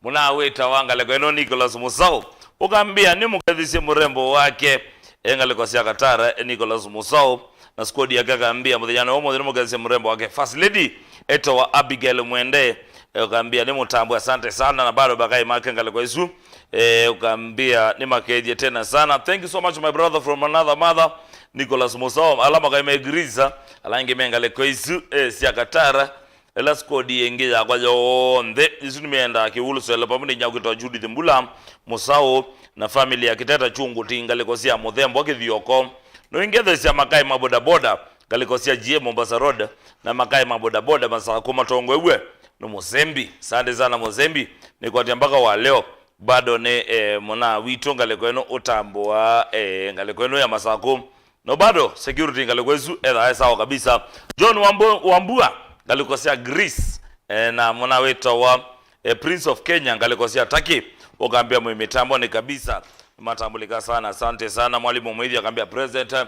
Mũnawĩta wa ngalĩko ĩno Nicholas Musau. Ũkambĩa nĩ mũkethisye mũrembo wake, eh, ngalĩko sya Katara, eh, Nicholas Musau. Na squad yake akambĩa mũthenyanĩ wa ũmũnthĩ nĩ mũkethisye mũrembo wake First Lady, etawa Abigail Mwende. Eh, ũkambĩa nĩ mũtambo, asante sana, na bado makai make ngalĩko isu. Eh, ũkambĩa nĩ makethie tena sana. Thank you so much, my brother from another mother, Nicholas Musau. Ala makai me Greece, ala angĩ me ngalĩko isu, eh, sya Katara. Ĩla squad ĩngĩ yakwa yonthe, isu nĩmĩendaa Kĩwulu Selo, pamwe nĩ nyakwĩtwa Judith Mbula, Musau, na family ya Kiteta Chungu, ti ngalĩko sya Mũthembo Kĩthioko. No ingethesya makai ma bodaboda, ngalĩko sya G A Mombasa Road, na makai ma bodaboda Masakũ matongoew'e nĩ Mũsembi. Asante sana Mũsembi, nĩkwatya mpaka wa leo. Bado nĩ, eh, mũna witũ ngalĩko ĩno ũtambũa, eh, ngalĩko ĩno ya Masakũ. No bado security ngalĩko ĩsu ethaa e sawa kabisa. John Wambu-, Wambua, ngalĩko sya Greece, eh, na mũna wĩtawa, eh, Prince of Kenya, ngalĩko sya Turkey, ũkambĩa mwĩ mĩtambonĩ kabisa. Matambulika sana, asante sana. Mwalimu Mwĩthi akambĩa President, eh,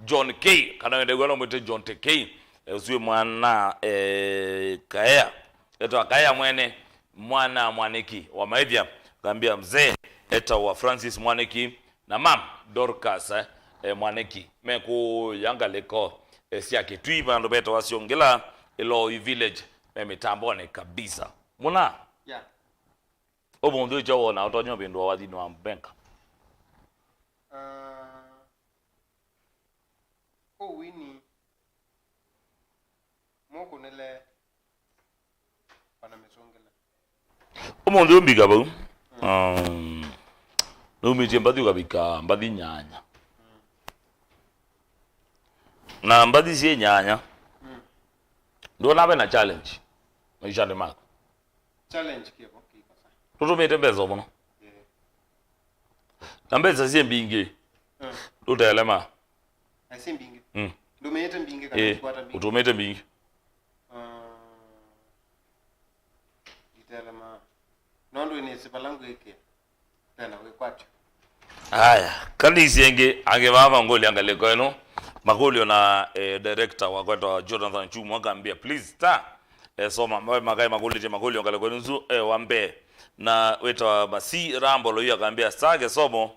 John K, kana wendew'a no mwĩte John T K, eh, ũsu wĩ mwana, eh, Kaea. Etawa Kaea Mwene, mwana Mwanĩki wa Maĩthya, akambĩa mzee, etawa Francis Mwanĩki, na mam Dorcas, eh, eh, Mwanĩki, mekũya ngalĩko, eh, sya Kĩtui, vandũ vetawa Syongila, Iloi Village, me mĩtambonĩ kabisa. Mũna? Yeah. Ũmũnthĩ ũkya wona ũtonya ũvĩndũa wathini wa mbenka? Ah, ũwini. Mũkũnĩle ona mĩsũngĩle. Ũmũnthĩ ũmbika vau. Um, nũmĩtye mbathi ũkavika mbathi nyanya. Na mbathi syĩ nyanya. Mm. Ndũona ve na challenge maishanĩ maku. Challenge kĩvo kĩkosa. Ndũtũmĩte mbesa mũno. Yeah. Na mbesa syĩ mbingĩ. Mm. Ndũtelema. Na syĩ mbingĩ. Mm. Ndũmĩĩte mbingĩ kana Eh, ũkwata mbingĩ? Ũtũmĩte mbingĩ. Ah, nditelema. Nũndũ nĩsĩ vala ngwĩkĩa. Tena wĩkwatyo. Aya, kanisi ĩngĩ angĩ vaa mangũlya ngalĩko ĩno. Makũlyo na, eh, director wakwa etawa Jonathan Chumu akambĩa, please, ta, eh, soma. Mawe makai makũlĩtye makũlyo ngalĩko ĩno nzu, eh, wa mbee. Na wĩtawa Masi Rambo Loio akambĩa, star kĩsomo,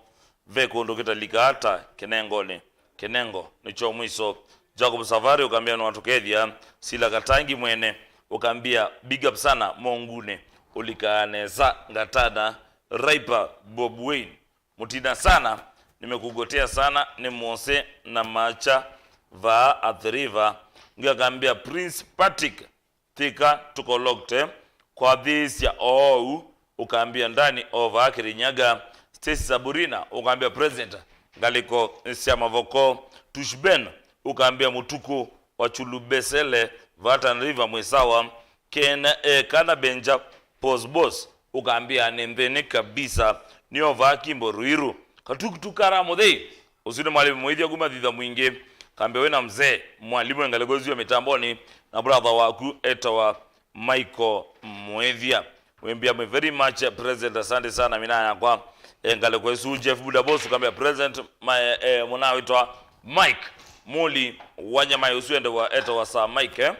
ve kũndũ kĩtalika ata kĩnengonĩ. Kĩnengo nĩkyo mwiso. Jacob Safari ũkambĩa nĩwatũkethya. Sila Katangi Mwene ũkambĩa big up sana Mongunĩ. Ũlikaa nesa Ngatana Raipa Bob Wayne. Mũtina sana, nimekugotea sana, nĩ Mose na Macha vaa Athi River. Ngĩ akambĩa Prince Patrick Thika tũkolokte, kwathĩĩsya oou, ũkambĩa Ndani ova Kirinyaga, Stacy Saburina, ũkambĩa President, ngalĩko sya Mavoko, Tushben, ũkambĩa Mũtukũ wa Chulubesele, Vatan River mwĩsawa, Ken, eh, Kana Benja, Boss Boss, ũkambĩa nĩ nthĩnĩ kabisa, nĩ ova Kimbo Ruiru, Katukutu Kara Mũthei, Ũsu nĩ Mwalimu Mwĩthya kuma Thitha Mwingĩ. Kambe wĩna mzee Mwalimu e ngalĩko ĩsu ya mĩtambonĩ, na brother waku etawa Michael Mwĩthya. Wĩmbĩa mwĩ very much, eh, present. Asante sana, mina yakwa. E ngalĩko ĩsu, Jeff Buda Boss, kambe present, my, eh, mũna wĩtwa Mike. Muli wa nyama ũsu endewa etawa Sir Mike, eh,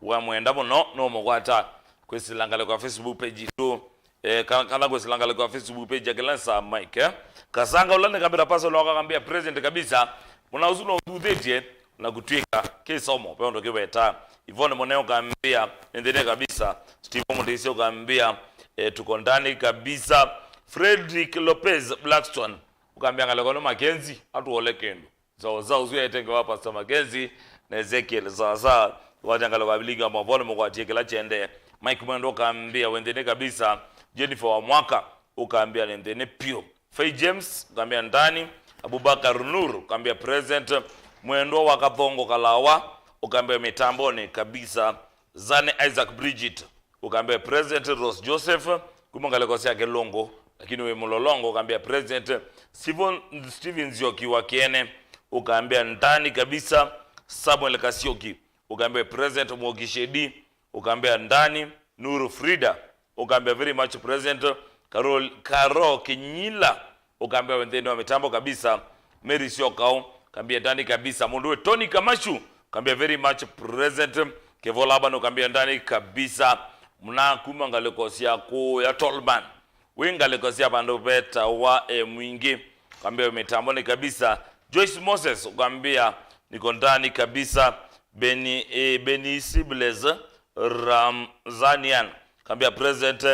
wa mwenda mũno, no mũkwata kwĩsĩla ngalĩko ya Facebook page itũ, eh, ka-, kana kwĩsĩla ngalĩko ya Facebook page ya kĩla Sir Mike, eh. Kasanga ũla nĩ Kabira Pascal wakakambia present kabisa, mũna ũsu no ũthuthĩtye na kũtw'ĩka kĩsomo, ve ũndũ kĩweta. Yvonne Mũneo ũkambia nĩ nthĩnĩ kabisa, Steve Mũndĩsya ũkambia, eh, tuko ndani kabisa, Frederick Lopez Blackstone ũkambia ngalĩko nĩ Mackenzie, atũole kĩndũ. Sawa sawa, ũsu yaitenge wa Pastor Mackenzie na Ezekiel. Sawa sawa, waja ngalĩko ya vilingi wa mavoni mũkwatie kĩla kyende. Mike Mwendo ũkambia wĩ nthĩnĩ kabisa. Jennifer wa Mwaka ũkambia nĩ nthĩnĩ piũ. Faith James ũkambia ndani. Abubakar Nur ũkambia present. Mwendwa wa Kathongo Kalawa ũkambia mitamboni kabisa. Zane Isaac Bridget, ũkambĩa President Rose Joseph, kuma ngalĩko sya Kĩlũngũ, lakini wĩ Mũlolongo, ũkambĩa President Stephen, Stephen Nzioki wa Kĩene, ũkambĩa ndani kabisa, Samuel Kasioki, ũkambĩa President Mwoki Shedi, ũkambĩa ndani, Nuru Frida, ũkambĩa very much President, Carol, Karo Kinyila, ũkambĩa wĩ nthĩnĩ wa mĩtambo kabisa. Mary Syokao, ũkambĩa ndani kabisa. Mũndũ wĩ Tony Kamashu, ũkambĩa very much present. Kevo Laban, ũkambĩa ndani kabisa. Mna kuma ngalĩko sya kũya Tolman. Wĩ ngalĩko sya vandũ vetawa, eh, Mwingĩ, ũkambĩa wĩ mĩtamboni kabisa. Joyce Moses, ũkambĩa niko ndani kabisa. Beni, eh, Beni Sibles Ramzanian, ũkambĩa present.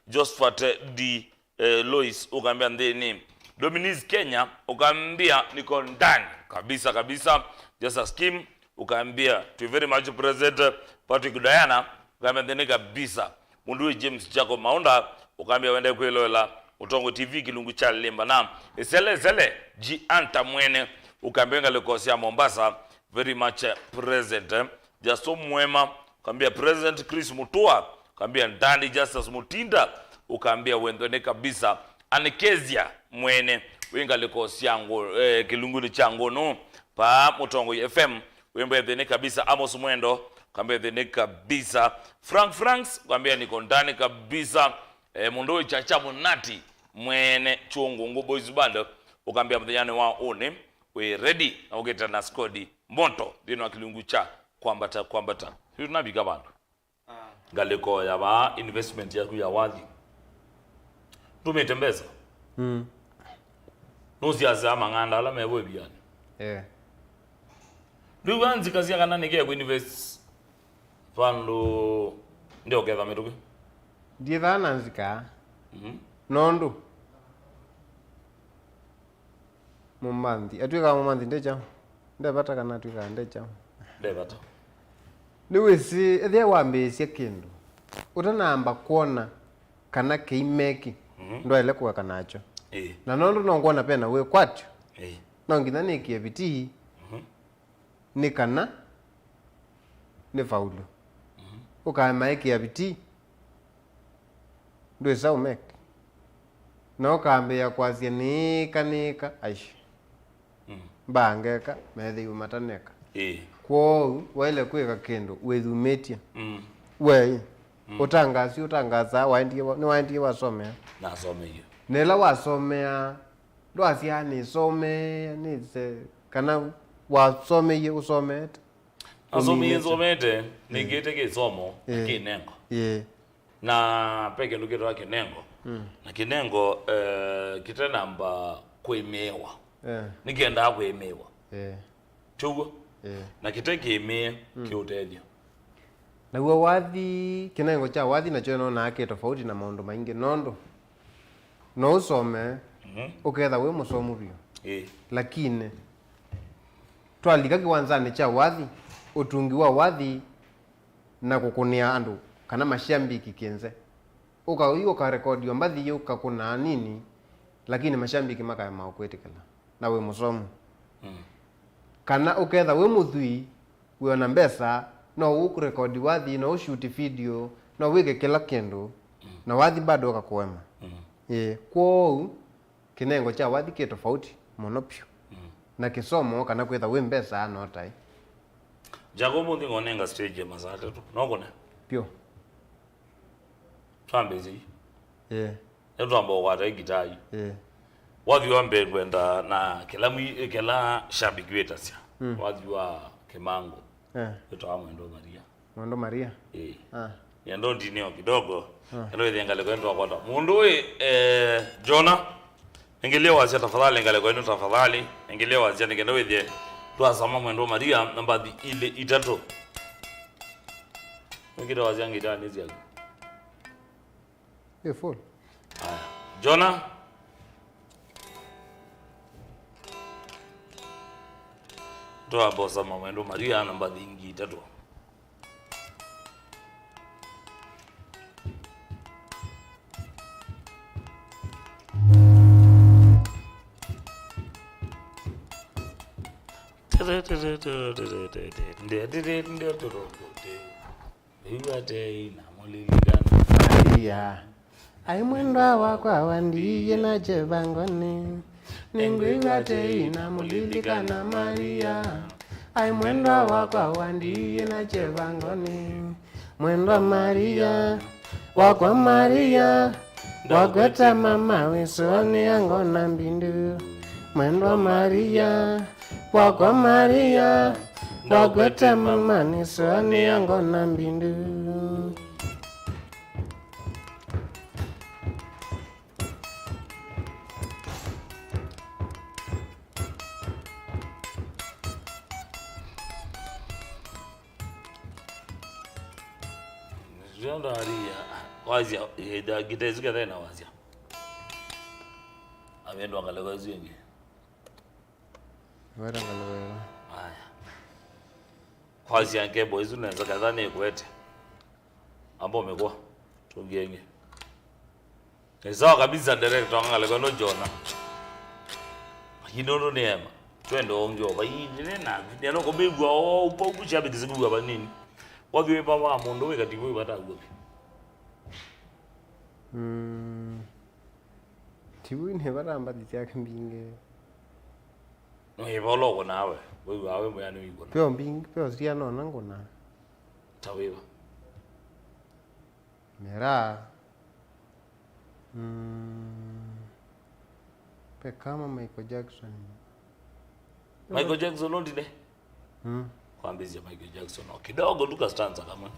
Josephat D eh, Lois, ũkambĩa nthĩnĩ. Dominic Kenya, ũkambĩa niko ndani kabisa kabisa. Justus Kim, ũkambĩa twĩ very much present. Patrick Diana, ũkambĩa nthĩnĩ kabisa. Mũndũ wĩ James Jacob Maunda, ũkambĩa wende kwĩloela Ũtongo T V kĩlungu kya Limba na Isele Isele, Gianta mwene, ũkambĩa ngalĩko sya Mombasa, very much, eh, present, eh. Justo Mwema, ũkambĩa President Chris Mutua, ũkambĩa Ndandi Justus Mutinda, ũkambĩa wendwe nĩ kabisa. Anekezia mwene, wĩ ngalĩko sya ngũ-, eh, kĩlungunĩ kya ngũnũ, paa Mũtongoi F M, wĩ mbethĩ nĩ kabisa. Amos Mwendo, ũkambĩa thĩ nĩ kabisa. Frank Franks, ũkambĩa niko ndani kabisa. Eh, mũndũ wĩ Chacha Munati, mwene Chungungu Boys Band, ũkambĩa mũthenyanĩ wa ũnĩ, wĩ ready na ũkĩte na skodi moto nthĩnĩ wa kĩlungu kya kwambata kwambata. Rĩu tunavika vandũ. Ngalĩko ya vaa, investment yaku ya wathi. Ndũmĩte mbesa. Mm. Nũsiasya mang'anda ala me vo ĩvianĩ. Eh. Rĩu anzikasya kana nĩkekũ invest vandũ ndeũketha mĩtũkĩ. Ndiĩthaa na nzika. Mhm. Nondũ mũmanthi, atw'ĩkaa mũmanthi nde kyaũ? Nde vata kana atw'ĩkaa nde kyaũ? Nde vata. Nĩwĩsĩ, ethĩa wambĩĩsya kĩndũ, ũtanamba kwona kana kĩimeki, mhm, ndwaĩle kũeka nakyo. Ĩĩ. Na nondũ nongwona vena wĩkwatyo, ĩĩ, no nginya nĩkĩe vitii, mhm, nĩ kana nĩ faulu. Mhm. Ũkaema ĩkĩa vitii, ndwĩsa ũmeki. Na ũkambĩĩa kwasya nĩĩka, nĩĩka, aish. Mm. Mbaa ngeka, methĩiwe mataneka. Ĩĩ. Kwoou, waĩle kwĩka kĩndũ, wĩthumĩtye. Mm. We, mm, ũtangaasi, ũtangasaa, waendie wa-, nĩwaendie wasomea. Nasomeie. Na ĩla wasomea, ndwasyaa nĩsomee, nĩse, kana wasomeie, ũsomeete? Nasomeie, ũminĩte. Nsomete, mm, nĩngĩte kĩsomo, ĩĩ, kĩnengo. Ĩĩ. Na ve kĩndũ kĩtawa kĩnengo. Mm. Na kĩnengo, eh, kĩtenamba kũĩmĩĩwa. Eh. Nĩkĩendaa kũĩmĩĩwa. Eh. Tw'o? Eh. Na kĩte kĩĩmĩe, mm, kĩũtethya. Naw'o wathi, kĩnengo kya wathi nakyo nonaa kĩ tofauti na maũndũ maingĩ, nondũ no ũsome, mhm, ũketha wĩ mũsomu vyũ. Ĩĩ. Lakini twalika kĩwanzanĩ kya wathi, ũtungi wa wathi na kũkũnĩa andũ kana mashambiki kĩnze. Ũka-, ũkarekodio mbathi yĩ ũkakũna nini, lakini mashambiki makaema kwĩtĩkĩla na wĩ mũsomu. Mm. Kana ũketha wĩ mũthwii, wĩona mbesa, no ũkũrekodi wathi, no ũshuti video, no wĩke kĩla kĩndũ, mm, na wathi bado ũkakũema. Mm. Ĩĩ, kwoou, kĩnengo kya wathi kĩ tofauti mũno vyũ. Mm. Na kĩsomo kana kwĩtha wĩ mbesa no taĩ. Jago, ũmũnthĩ ngũnenga stage ya masaa atatũ. No kũne? Vyũ. Twambĩĩsye yu. Ĩĩ. Nĩtwamba kũkwata ĩ ngitaa yu. Ĩĩ. Wathi wa mbee ngwenda na kĩla mwi-, kĩla shabiki wĩtasya. Mm. Wathi wa Kĩmangũ. Eh. Wĩtawa Mwendwa Maria. Mwendwa Maria? Ĩĩ. Ah. Nĩenda ũndinĩo kidogo. Ah. Kenda wĩthĩe ngalĩko ĩno twakwata. Mũndũ wĩ, eh, Jona, engelea wasya tafadhali ngalĩko ĩno tafadhali. Engelea wasya nĩ kenda wĩthĩe twasama Mwendwa Maria na mbathi ilĩ itatũ. Wĩkĩte wasya ngitanĩ syaku. Ĩ full. Aya. Jona. Twambosa Mwendwa Maria na mbathi ingĩ itatũ. Nĩngwĩw'a tei na mũlilikana Maria. Ai mwendwa wakwa wandiie na kĩvangoni. Nĩngwĩw'a tei na mũlilikana Maria. Ai mwendwa wakwa wandiie na kĩvangoni. Mwendwa Maria, wakwa Maria, ndwakwete mama wĩsũanĩa ngona mbindu. Mwendwa Maria, wakwa Maria, ndwakwete mama nĩsũanĩa ngona mbindu. Ndio ndaria, wasya, eh, da-, ngita ĩsu ketha ĩna wasya. Avendwa ngalĩko ĩsu ĩngĩ. Wera ngalĩko ĩyo. Aya. Kwasya ngebo ĩsu nesa ketha nĩkwete. Amba ũmĩkwa. Tũngie ĩngĩ. Nĩ sawa kabisa, director wa ngalĩko ĩno Jona. Lakini ũndũ nĩ ema. Twende ũngĩ o. Vai, nĩ na, nĩ na kũmĩigua o, upa, upa, shabiki zikuwa vanini. Wathi wĩ papa wa mũndũ wĩ kati wĩ vata guo. Mm. Tiwĩ nĩ vata mbathi syake mbingĩ. No, ĩva ũla ũkũnaa we. Wĩw'aa wĩ mwĩanĩ wĩkũna. Peo mbingĩ, peo sianona ngũna. Ta wĩva? Mera. Mm. Pe kama Michael Jackson. Michael Jackson ũndine? Mm. Kwambĩzya Michael Jackson. O kidogo tu ka stanza kamwe.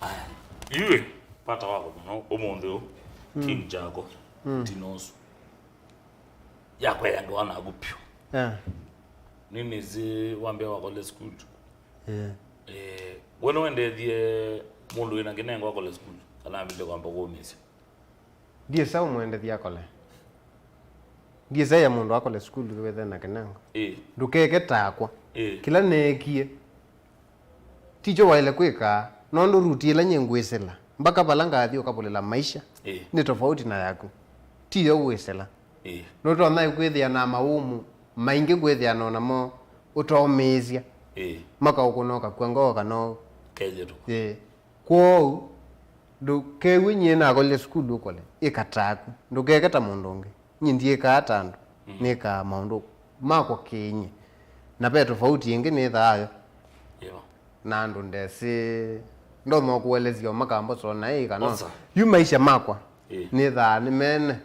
Aya, yu vata wako mũno ũmũnthĩ ũũ, mm, King Jago, mm, Tinosu. Yakweya ngewa naku pyũ. Yeah. Nĩnĩsĩ wambĩa wakole school. Yeah. Eh, we nĩwendethie mũndũ wĩna kĩnengo akole school, kana ambĩte kwamba kũũmĩsya? Ndiĩsa ũmwendethya akole. Ndiĩsa ya mũndũ akole sukulu wĩthe na kĩnengo. Ĩĩ. Ndũkeke takwa. Ĩĩ. Kĩla neekie, tikyo waĩle kwĩka, nũndũ ruti ĩla nyie ngwĩsĩla, mbaka vala ngathi ũkavũlĩla maisha, ĩĩ, nĩ tofauti na yaku. Tiyo wĩsĩla. Ĩĩ. Nũtonya kwĩthĩa na mawumu maingĩ ngwĩthĩa no namo ũtomĩĩsya. Ĩĩ. Makaũkũna ũkakw'a ngoo kana ũ- Kethĩtũka. Ĩĩ. Kwoou, ndũkew'e nyie nakolile sukulu ũkole, ĩka taku. Ndũkeke ta mũndũ ũngĩ. Nyie ndyĩkaa ta andũ. Mm. Nĩkaa maũndũ makwa kĩnyie. Na ve tofauti ĩngĩ nĩthaa yo. Yo. Na andũ ndesĩ, ndonya kũelesya o makambosa na ĩ kana. Osa. Yu maisha makwa. Ĩ. Nĩthaa nĩ mene.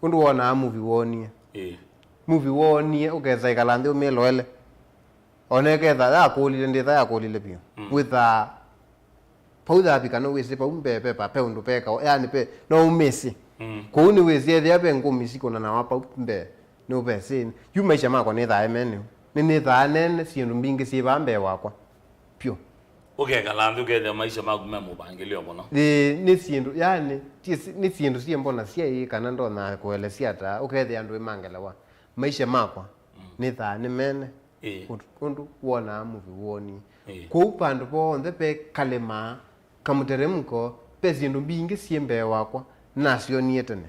Ũndũ wonaa movie woonie. Ĩ. Movie woonie, ũkesa ĩkala nthĩ ũmĩloele. Ona ĩketha yakũlile, ndĩtha yakũlile vyũ. Mm. Wĩthaa, vau thavi kana wĩsĩ vau mbee ve pa, ve ũndũ vekawa, yani ve, no ũmĩsĩ. Mm. Kũu nĩwĩsĩ ethĩa ve ngũmi sikũnanawa vau mbee, nĩũvesĩ. Yu maisha makwa nĩthaa emeneu. Nĩnĩthaa nene syĩndũ mbingĩ syĩ vaa mbee wakwa. Vyũ. Ũkekala nthĩ ũkethĩa maisha maku me mũvangĩlĩo mũno. Ĩĩ, nĩ syĩndũ, yani, ti si-, nĩ syĩndũ syĩ mbona syaĩ kana ndonya kũelesya ata, ũkethĩa andũ ĩ ma ngelewa. Maisha makwa, mm, nĩthaa nĩ mene. Ĩĩ. Ũndũ, ũndũ wonaa movie woonie. Ĩĩ. Kwoou vandũ vonthe ve kalĩma, kamũteremko, ve syĩndũ mbingĩ syĩ mbee wakwa, nasyonie tene.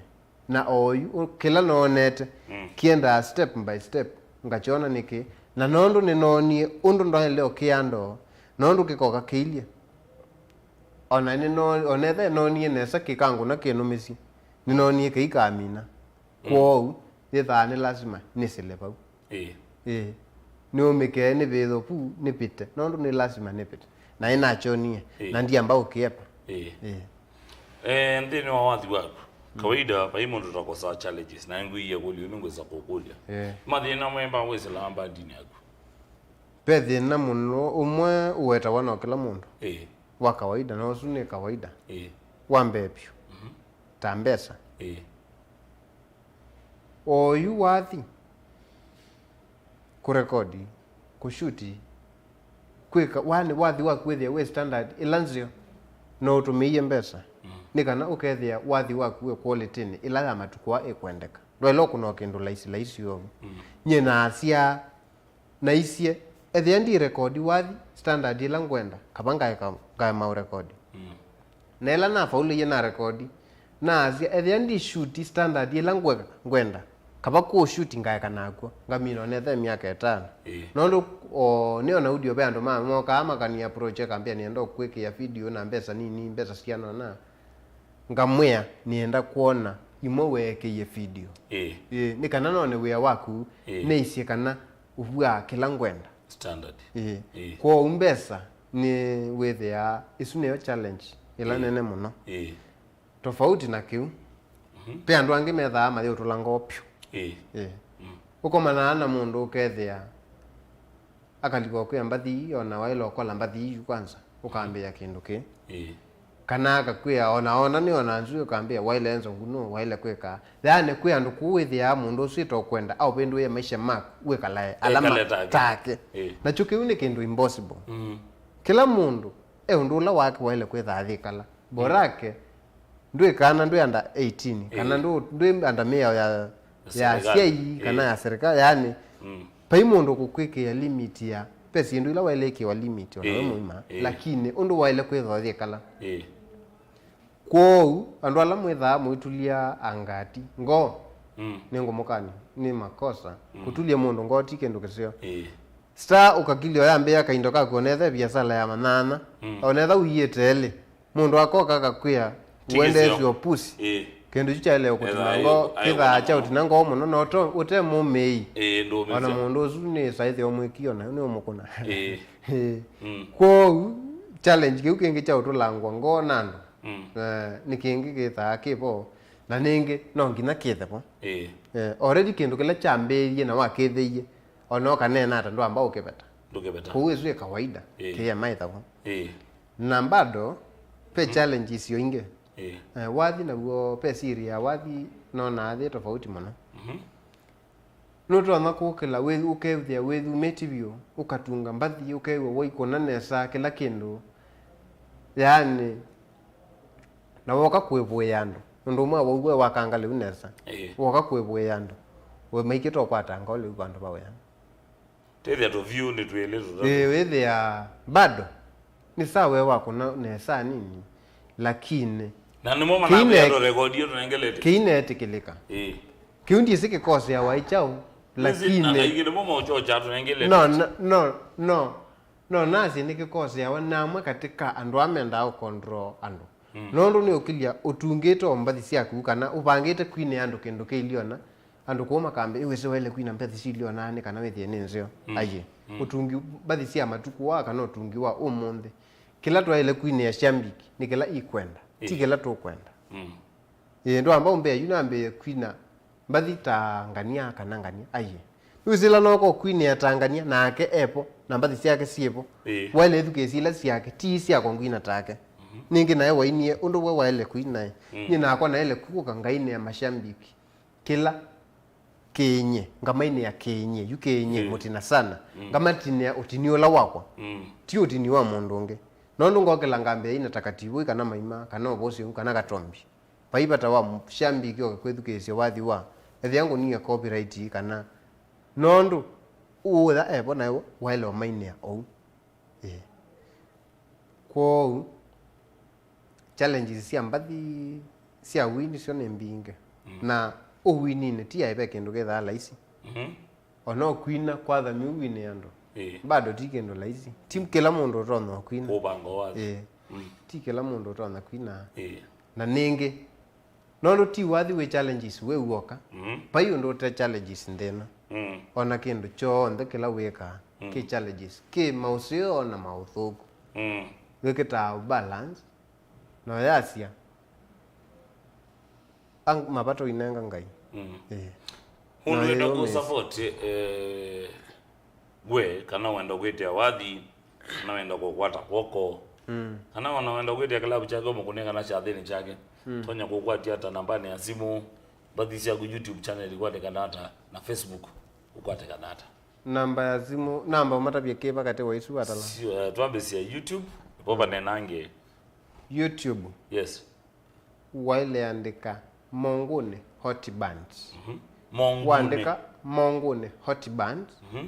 Na oyu, ũ-, kĩla noonete, mm, kĩendaa step by step, ngakyona nĩkĩ. Na nũndũ nĩnoonie ũndũ ndwaĩle ũkĩa ndoo, nũndũ kĩkoka kĩilye. Ona nĩno-, ona ethĩa noonie nesa kĩkangũna kĩnũmĩsye, nĩnoonie kĩikamina. Mm. Kwoou, yĩthaa nĩ lasima nĩsĩle vau. Ĩĩ. Ĩĩ. Nĩũmĩkee nĩvĩthũku nĩvĩte, nũndũ nĩ lasima nĩvĩte. Na ĩnakyonie, Ĩĩ. na ndiamba ũkĩepa. Ĩĩ. Ĩĩ. Eh, nthĩnĩ wa wathi waku, kawaida, vai mũndũ ũtakosaa challenges, na ngwĩie kũlyo, nĩngwĩsa kũkũlya. Ĩĩ. Mathĩna mwemba wĩsĩlaa mbandinĩ yaku? Ve thĩna mũno ũmwe ũwetawa no kĩla mũndũ. Ĩĩ. Wa kawaida, na ũsu nĩ kawaida. Ĩĩ. Wa mbee vyũ. Mhm. Ta mbesa. Ĩĩ. Oyu wathi, kũrekodi, kũshuti, kwĩka, yani wathi waku wĩthĩe wĩ standard ĩla nzeo, no ũtũmĩie mbesa, Mm. nĩ kana ũkethĩa wathi waku wĩ quality-nĩ ĩla ya matukũ aa ĩkwendeka. Ndwaĩle ũkũna o kĩndũ laisi laisi ovu. Mm. Nyie naasya, naisye, ethĩa ndirekodi wathi standard ĩla ngwenda, kava ngaeka, ngaema ũrekodi. Mm. Na ĩla nafaulĩie na rekodi, naasya, ethĩa ndishuti standard ĩla ngwe-, ngwenda, kava kũshuti ngaeka nakw'o, ngamina onethe myaka ĩtano. Ĩĩ. Nũndũ, o, nĩona audio ve andũ ma-, mokaa makani approach akambĩa, "Nĩenda ũkwĩkĩa video na mbesa nini, mbesa sianona." Ngamwĩa, "Nĩenda kwona imwe weekĩie video." Ĩĩ. Ĩĩ, nĩ kana none wĩa waku, Ĩĩ. nĩisye kana ũvw'aa kĩla ngwenda. Standard. Ĩĩ. Ĩĩ. Kwoou mbesa nĩ wĩthĩaa, ĩsu nĩyo challenge ĩla Ĩĩ. nene mũno. Ĩĩ. Tofauti na kĩu, Mhm. ve andũ angĩ methaa mayĩũtũla ngoo vyũ. Ĩĩ. Ĩĩ. Mm. Ũkomanaa na mũndũ ũkethĩa akalika ũkwĩa mbathi ii, ona waĩle ũkola mbathi ii yu kwanza, ũkambĩĩa kĩndũ kĩĩ. Ĩĩ. Kana akakwĩa, ona, ona nĩ ona nzui ũkambĩa, waĩle nzovu nũ, waĩle kwĩka. Yaani, kwĩ andũ kũu wĩthĩaa mũndũ ũsu ĩtokwenda aũvĩndũĩe maisha maku, wĩkalae ala ma-, Ekale take. take. Ĩĩ. Nakyo kĩu nĩ kĩndũ impossible. Mm. Kĩla mũndũ e ũndũ ũla wake waĩle kwĩthaa yĩkala. Borake, ndwĩ kana, ndwĩ under eighteen, kana Ĩĩ. ndũ-, ndwĩ under mĩao ya, ya Serikali. asyai, kana Ĩĩ. ya serikali, yaani, Mm. vai mũndũ kũkwĩkĩa limit ya, ve syĩndũ ila waĩle ĩkĩwa limit, ona we Ĩĩ. mũima, Ĩĩ. lakini ũndũ waĩle kwĩthwa yĩkala. Ĩĩ. Kwoou, andũ ala mwĩthaa mũitulya angati ngoo, Mm. nĩngũmũkany'a, nĩ makosa. Mm. Kũtulya mũndũ ngoo ti kĩndũ kĩseo. Ĩĩ. Star ũkakilya ũyambĩĩa kaindo kaku onethe viasala ya manyanya, Mm. onetha ũiĩte elĩ, mũndũ akoka akakwĩa, Ti "Uendeesye kĩseo. Opusi." Ĩĩ. Kĩndũ kyu kyaĩle ũkũtina Etha ngoo, aĩ-, aĩ-, kĩthaa kya ũtina ngoo mũno, na ũte, ũte mũmĩi. Ĩĩ, ndũmĩsya. Ona mũndũ ũsu nĩ saĩthĩ omwĩki, ona nĩ ũmũkũna. Ĩĩ. Ĩĩ. Mm. Kwoou, challenge kĩu kĩngĩ kya ũtũlangwa ngoo na andũ. Mm. Eh, nĩ kĩngĩ kĩthaa kĩ vo, na nĩngĩ no nginya kĩthe vo. Ĩĩ. Eh, already kĩndũ kĩla kyambĩĩie na wakĩthĩie, ona ũkaneena ata ndwamba ũkĩveta. Ndũkĩveta. Kũu ĩsu ĩ kawaida, Ĩĩ. kĩyamaĩtha vo. Ĩĩ. Na bado, ve Mm. challenges o ingĩ. Ĩĩ. Eh, wathi naw'o, ve siri ya wathi, nonaa yĩ tofauti mũno. Mhm. Nũtonya kũkĩla wĩ-, ũkew'ĩa wĩthumĩtye vyũ, ũkatunga mbathi, ũkew'a waikũna nesa kĩla kĩndũ, yaani, na woka kwĩvũĩa andũ, ũndũ ũmwe wau we wakanga lĩu nesa, Ĩĩ. woka kwĩvũĩa andũ, we maikĩte ũkwatanga ũlĩu vandũ va wĩa. Tethya tũvyũ nĩ twĩlĩ tũtatũ. Ĩĩ, wĩthĩa bado. Nĩ sawa we wakũna nesa nini, lakini Na nĩmo kĩine-, manavea tũrekodi tũnengelete. Kĩineetĩkĩlĩka. Ĩĩ. Kĩu ndyĩsĩ kĩkoseawa ĩ kyaũ, Nĩsĩ, lakini na kaingĩ nĩmo maũchocha tũnengelete. No, no, no, no, no, nasĩ nĩkĩkoseawa namwe katĩ ka andũ aa mendaa ũcontrol andũ. Mm. Nũndũ nĩũkilya ũtungĩte o mbathi syaku kana ũvangĩte kwinĩa andũ kĩndũ kĩiliona, andũ kũu makambĩa, "Ĩ wĩsĩ waĩle kwina mbathi syiliona nĩ kana wĩthĩe nĩ nzeo." Mm. Aiĩ. Mm. Ũtungi mbathi sya matukũ aa kana ũtungi wa ũmũnthĩ, kĩla twaĩle kwinĩa syambiki nĩ kĩla ikwenda, ti Ĩĩ. kĩla tũkwenda. Mm. Ĩĩ, ndwamba ũmbĩa yu nambĩĩe kwina mbathi ta ngania kana ngania. Aiĩ. Nĩwĩsĩ ĩla nooka ũkwinĩa ta ngania, nake evo, na mbathi syake syĩvo. Ĩĩ. Waĩle ĩthukĩĩsya ila syake, ti syakwa ngwina take. Mhm. Nĩngĩ nae wainie ũndũ we waĩle kwinae. Mm. Nyie nakwa naĩle kũka ngainĩa mashambiki kĩla kĩnyie, ngamainĩa kĩnyie, yu kĩnyie, Ĩĩ. mũtina sana. Mm. Ngamatinĩa ũtini ũla wakwa. Mm. Ti ũtini wa mũndũ ũngĩ. Nũndũ ngokĩla ngambĩa ina takativu, kana maima, kana ũvosi ũu, kana katombi. Vai vata wa mũshambiki oke kwĩthukĩĩsya wathi wa, ethĩa ngũnie copyright kana, nũndũ ũũya evo nawe waĩle ũmainĩa ou. Ĩĩ. Kwoou, challenges sya mbathi sya wini syo nĩ mbingĩ. Mm. Na ũwininĩ ti aĩ ve kĩndũ kĩthaa laisi. Mhm. Ona ũkwina kwatha mĩu wine andũ. Ĩĩ. Bado ti kĩndũ laisi. Ti kĩla mũndũ ũtonya ũkwina. Kũvanga wathi. Ĩĩ. Mm. Ti kĩla mũndũ ũtonya kwina. Ĩĩ. Na nĩngĩ, Nũndũ ti wathi wĩ challenges wĩ w'oka. Mm. Vai ũndũ ũte challenges nthĩ ĩno. Mm. Ona kĩndũ kyonthe kĩla wĩkaa, mm, kĩ challenges, kĩ maũseo na maũthũku. Mm. Wĩkĩtaa balance, na ũyasya, ang-, mavata ũinenga Ngai. Mm. Ĩĩ. Ũndũ wenda kũ support, eh, we, kana wenda kwĩtĩa wathi, kana wenda kũkwata kw'oko, mm, kana ona wenda kwĩtĩa kĩlavu kyake ũmũkũnĩe kana kyathĩnĩ kyake, mm, tonya kũkwatya ata nambanĩ ya simũ, mbathi syaku YouTube channel ikwatĩkana ata, na Facebook ũkwatĩkana ata? Namba ya simũ, namba ũmatavye kĩva katĩ wa isu atala? Sio, eh, twambĩsya YouTube, vo vanenange. YouTube. Yes. Waĩle andĩka Mongũnĩ Hot Band. Mhm. Mongũnĩ. Waandĩka Mongũnĩ Hot Band, mhm,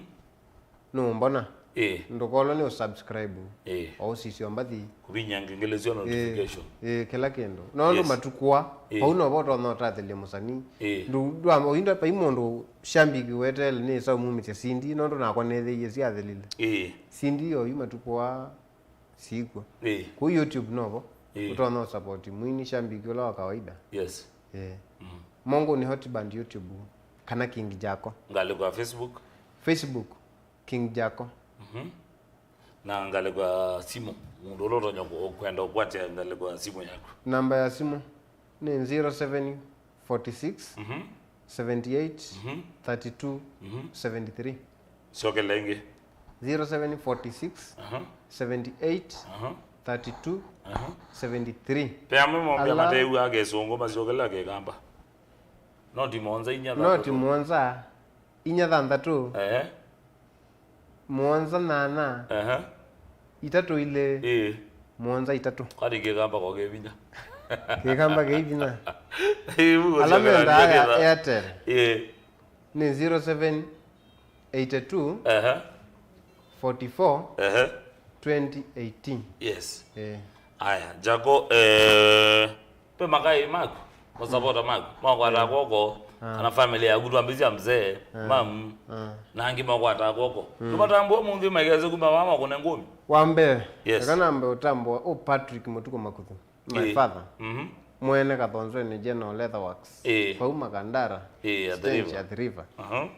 nũmbona. Ĩĩ. Ndũkolwe nĩ ũsubscribe. Ĩĩ. O ũsisya mbathi. Kũvinyia ngengele sya notification. Ĩĩ, kĩla kĩndũ. Nũndũ, yes, matukũ aa, ĩĩ, vau novo ũtonya ũtathĩlya mũsanii. Ĩĩ. Ndũ-, ndwa-, ũinda vai mũndũ shambiki weteele nĩ saumumĩsya C D, nũndũ nakwa nĩthĩie syathĩlile. Ĩĩ. C D oyu matukũ aa sikw'o. Ĩĩ. Kũu YouTube novo, ĩĩ, ũtonya ũsupport mwini shambiki ũla wa kawaida. Yes. Ĩĩ. Mm. Mongũnĩ Hot Band YouTube, kana King Jako. Ngalĩko ya Facebook? Facebook, King Jako. Mhm. Na ngalĩko ya simũ, mũndũ ũla ũtonya kũ-, kwenda ũkwatya ngalĩko ya simũ yaku. Namba ya simũ nĩ zero seven forty six, mhm, seventy eight, mhm, thirty two, mhm, seventy three. Syokela ĩngĩ. Zero seven forty six, aha, seventy eight, aha, thirty two, aha, seventy three. Pe amwe mombĩa, ala mateĩw'aa Kĩsũngũ, masyokela Kĩkamba. Noti mũonza inya thanthatũ. Noti mũonza inya thanthatũ. Ehe. Mũonza nyanya. Ehe. Itatũ ilĩ. Ĩĩ. Mũonza itatũ. Kwani Kĩkamba ko kĩ vinya? Kĩkamba kĩ vinya. Ĩĩ, mũguo ala mendaa Airtel. Ĩĩ. Nĩ zero seven eight two, ehe, forty four, ehe, twenty eighteen. Yes. Eh. Aya, Jako, eh, pe makai maku, masapota maku, makwata kw'oko, ah, kana family yaku, twambĩsya mzee, ah, mam, ah, na angĩ makwata kw'oko. Mm. Tũmatambũe mũnthĩ maikese kuma vaa makũne ngũmi. Wa mbee, yes, eka nambe ũtambũa ũ Patrick Mũtuku Makuthu, my, ĩĩ, father. Mhm. Mwene Kathonzweni General Leather Works. Ĩĩ. Vau Makandara, ĩĩ, Athi River. Stage Athi River. Aha.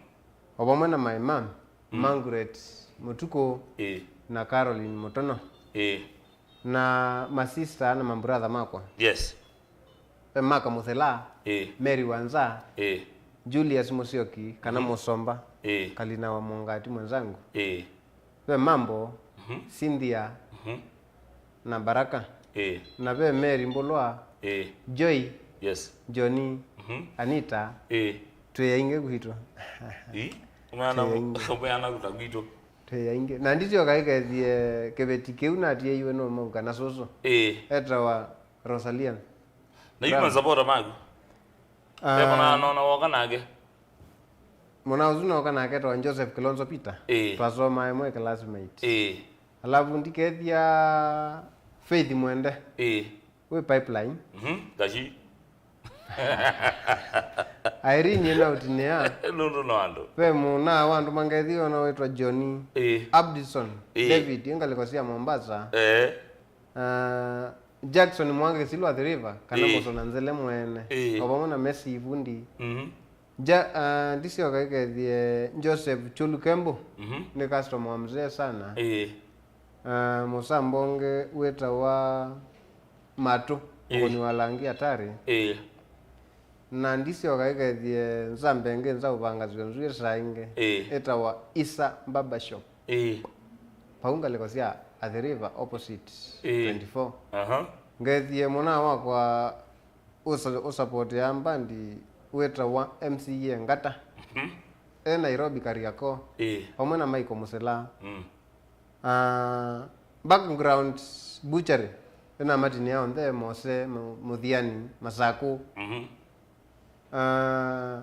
O vamwe na my mom, mm, Margaret Mũtuku, ĩĩ, na Caroline Mũtono. Ĩĩ. Na masista na mambrother makwa. Yes. Ve Maka Mũthela, ĩĩ, Mary Wanza, ĩĩ, Julius Mũsyoki, kana, mhm, Mũsomba, ĩĩ, Kalina wa Mungati mwenzangu. Ĩĩ. Ve Mambo, mhm, Cynthia, mhm, na Baraka. Ĩĩ. Na ve Mary Mbulwa, ĩĩ, Joy, yes, Johnny, mhm, Anita. Ĩĩ. Twĩ aingĩ gwitũ. Ii? Twĩ aingĩ. Umeana, umeana kuta gwitũ. Twĩ aingĩ. Na ndisyoka ĩkethie kĩveti kĩu natiaiwe nũ mau kana sũsũ. Ĩĩ. Etawa Rosalia. Na yu masapota maku? Ah. Ve mũna nona woka nake? Mũna ũsu nooka nake etawa Joseph Kilonzo Peter. Ĩĩ. Twasomaa ĩmwe classmate. Ĩĩ. Alavu ndikethia Faith Mwende. Ĩĩ. Wĩ Pipeline. Mhm, Gashi. Irene ena ũtinĩa. Nũndũ no andũ. Ve mũna wa andũ mangethi ona wĩtwa Johnny. Ĩĩ. Abdison. Ĩĩ. David, ĩ ngalĩko sya Mombasa. Ĩĩ. Ah, Jackson Mwangi Kĩsilũ Athi River, kana, ĩĩ, Mũsona Nzele mwene. Ĩĩ. O vamwe na Messi Ivundi. Mhm. Ja, ah, ndisyoka ĩkethie Joseph Chulu Kembo, mhm, nĩ customer wa mzee sana. Ĩĩ. Ah, mũsambo ũngĩ wĩtawa Matũ, ĩĩ, mũkũni wa langi hatari. Ĩĩ. Na ndisyoka ĩkethie nzambe ĩngĩ nza ũvangasyo nzwĩ saa ingĩ. Ĩĩ. Ĩtawa Isa Barbershop. Ĩĩ. Vau ngalĩko sya Athi River opposite, ĩĩ, twenty-four. Aha. Ngethie mũna wakwa ũsa-, ũsapotea mbandi wĩtawa M C A Ngata. Mhm. E Nairobi Kariakoo. Ĩĩ. Vamwe na Michael Mũsila. Mm. Ah, Background Butchery. Ena matinĩa onthe, Mose, Mu-, Muthiani, Masaku. Mhm. Ah,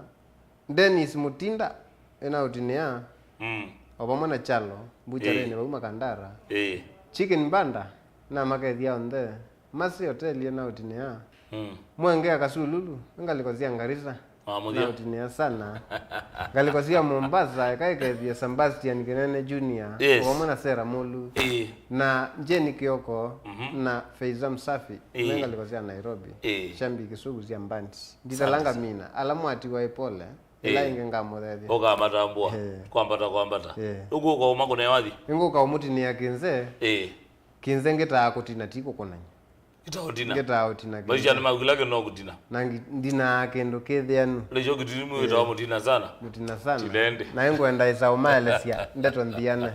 Dennis Mutinda, ena ũtinĩa. Mm. O vamwe na Chalo, butchery-inĩ, ĩĩ, vau Makandara. Ĩĩ. Chicken Banda, na makethia onthe. Masi hoteli ena ũtinĩa. Mm. Mwenge ya Kasululu, ngalĩko sya Garissa. Mamũthya. Na ũtinĩa sana. Ngalĩko sya Mombasa, eka ĩkethie Sebastian Kinene Junior, Yes. o vamwe na Sarah Mulu, Ĩĩ. na Jane Kioko, Mhm. na Faiza Msafi. Ĩĩ. Me ngalĩko sya Nairobi. Ĩĩ. Shabiki sugu sya Bands. Ndithalanga mina. Ala mwatiwa ĩpole, ĩla Ĩĩ. ĩngĩ ngamũthethya. Ũkamatambũa. Ĩĩ. Kwambata, kwambata. Ĩĩ. Ũkũka ũmakũne wathi? Nĩngũka ũmũtinĩa kĩnze. Ĩĩ. Kĩnze ngĩtaa kũtina ti kũkũnany'a. Ngĩtaa ũtina. Ngĩtaa ũtina Maisha nĩ kĩnze. Maku kĩla kĩno kũtina. Na ngi-, ndinaa kĩndũ kĩthĩanu. Lĩcho kĩtirimu wĩtawa mũtina sana. Mũtina sana. Tilende. Na nĩngwenda ĩsa ũmaelesya ndeto nthiane.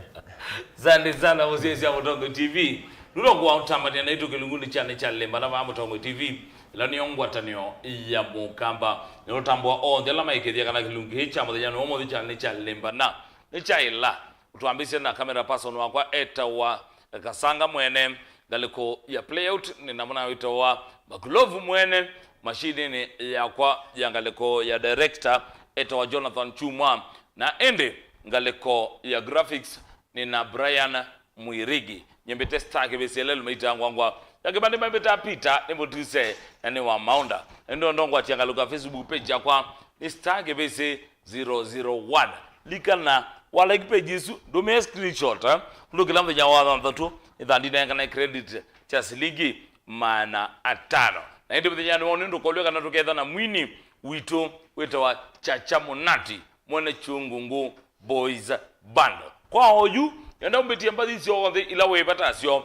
Asante sana, mũsyaĩĩsya Mũtongoi T V. Nũndũ wa ũtambania naitũ kĩlungunĩ kya Nĩ Kya Lĩmbana vaa Mũtongoi T V. Ĩla nĩyo ngwatanĩo ya Mũkamba. Nĩũtambũa onthe ala maĩkĩthya kana kĩlungu kĩĩ kya mũthenya nĩ ũmũnthĩ kya Nĩ Kya Lĩmbana. Nĩ kya ĩla. Ũtwambĩsye na camera person wakwa etawa Kasanga mwene, ngalĩko ya playout nĩ namũna wĩtawa Makulovu mwene, mashinĩnĩ yakwa ya ngalĩko ya director etawa Jonathan Chumwa, na ĩndĩ ngalĩko ya graphics nĩ na Brian Mwirigi. Nyembete star kĩvĩsĩ lelu maitangwangwa ya kĩvandĩ mambĩta Peter nĩ mũtuse na nĩ wa maunda. Nĩ ndondo ngwatia ngalĩko ya Facebook page yakwa nĩ star kĩvĩsĩ zero zero one. Likana, wa like page ĩsu, ndũmĩe screenshot, eh? Ũndũ kĩla mũthenya wa thanthatũ, nĩthandinengane credit kya silingi maana atano. Na ĩndĩ mũthenyanĩ wa ũnĩ ndũkolw'e kana tũketha na mwini witũ wĩtawa Chacha Mũnati, mwene Kyungungu Boys Band. Kwa oyu, enda ũmbĩtie mbathi syonthe ila wĩvatasyo,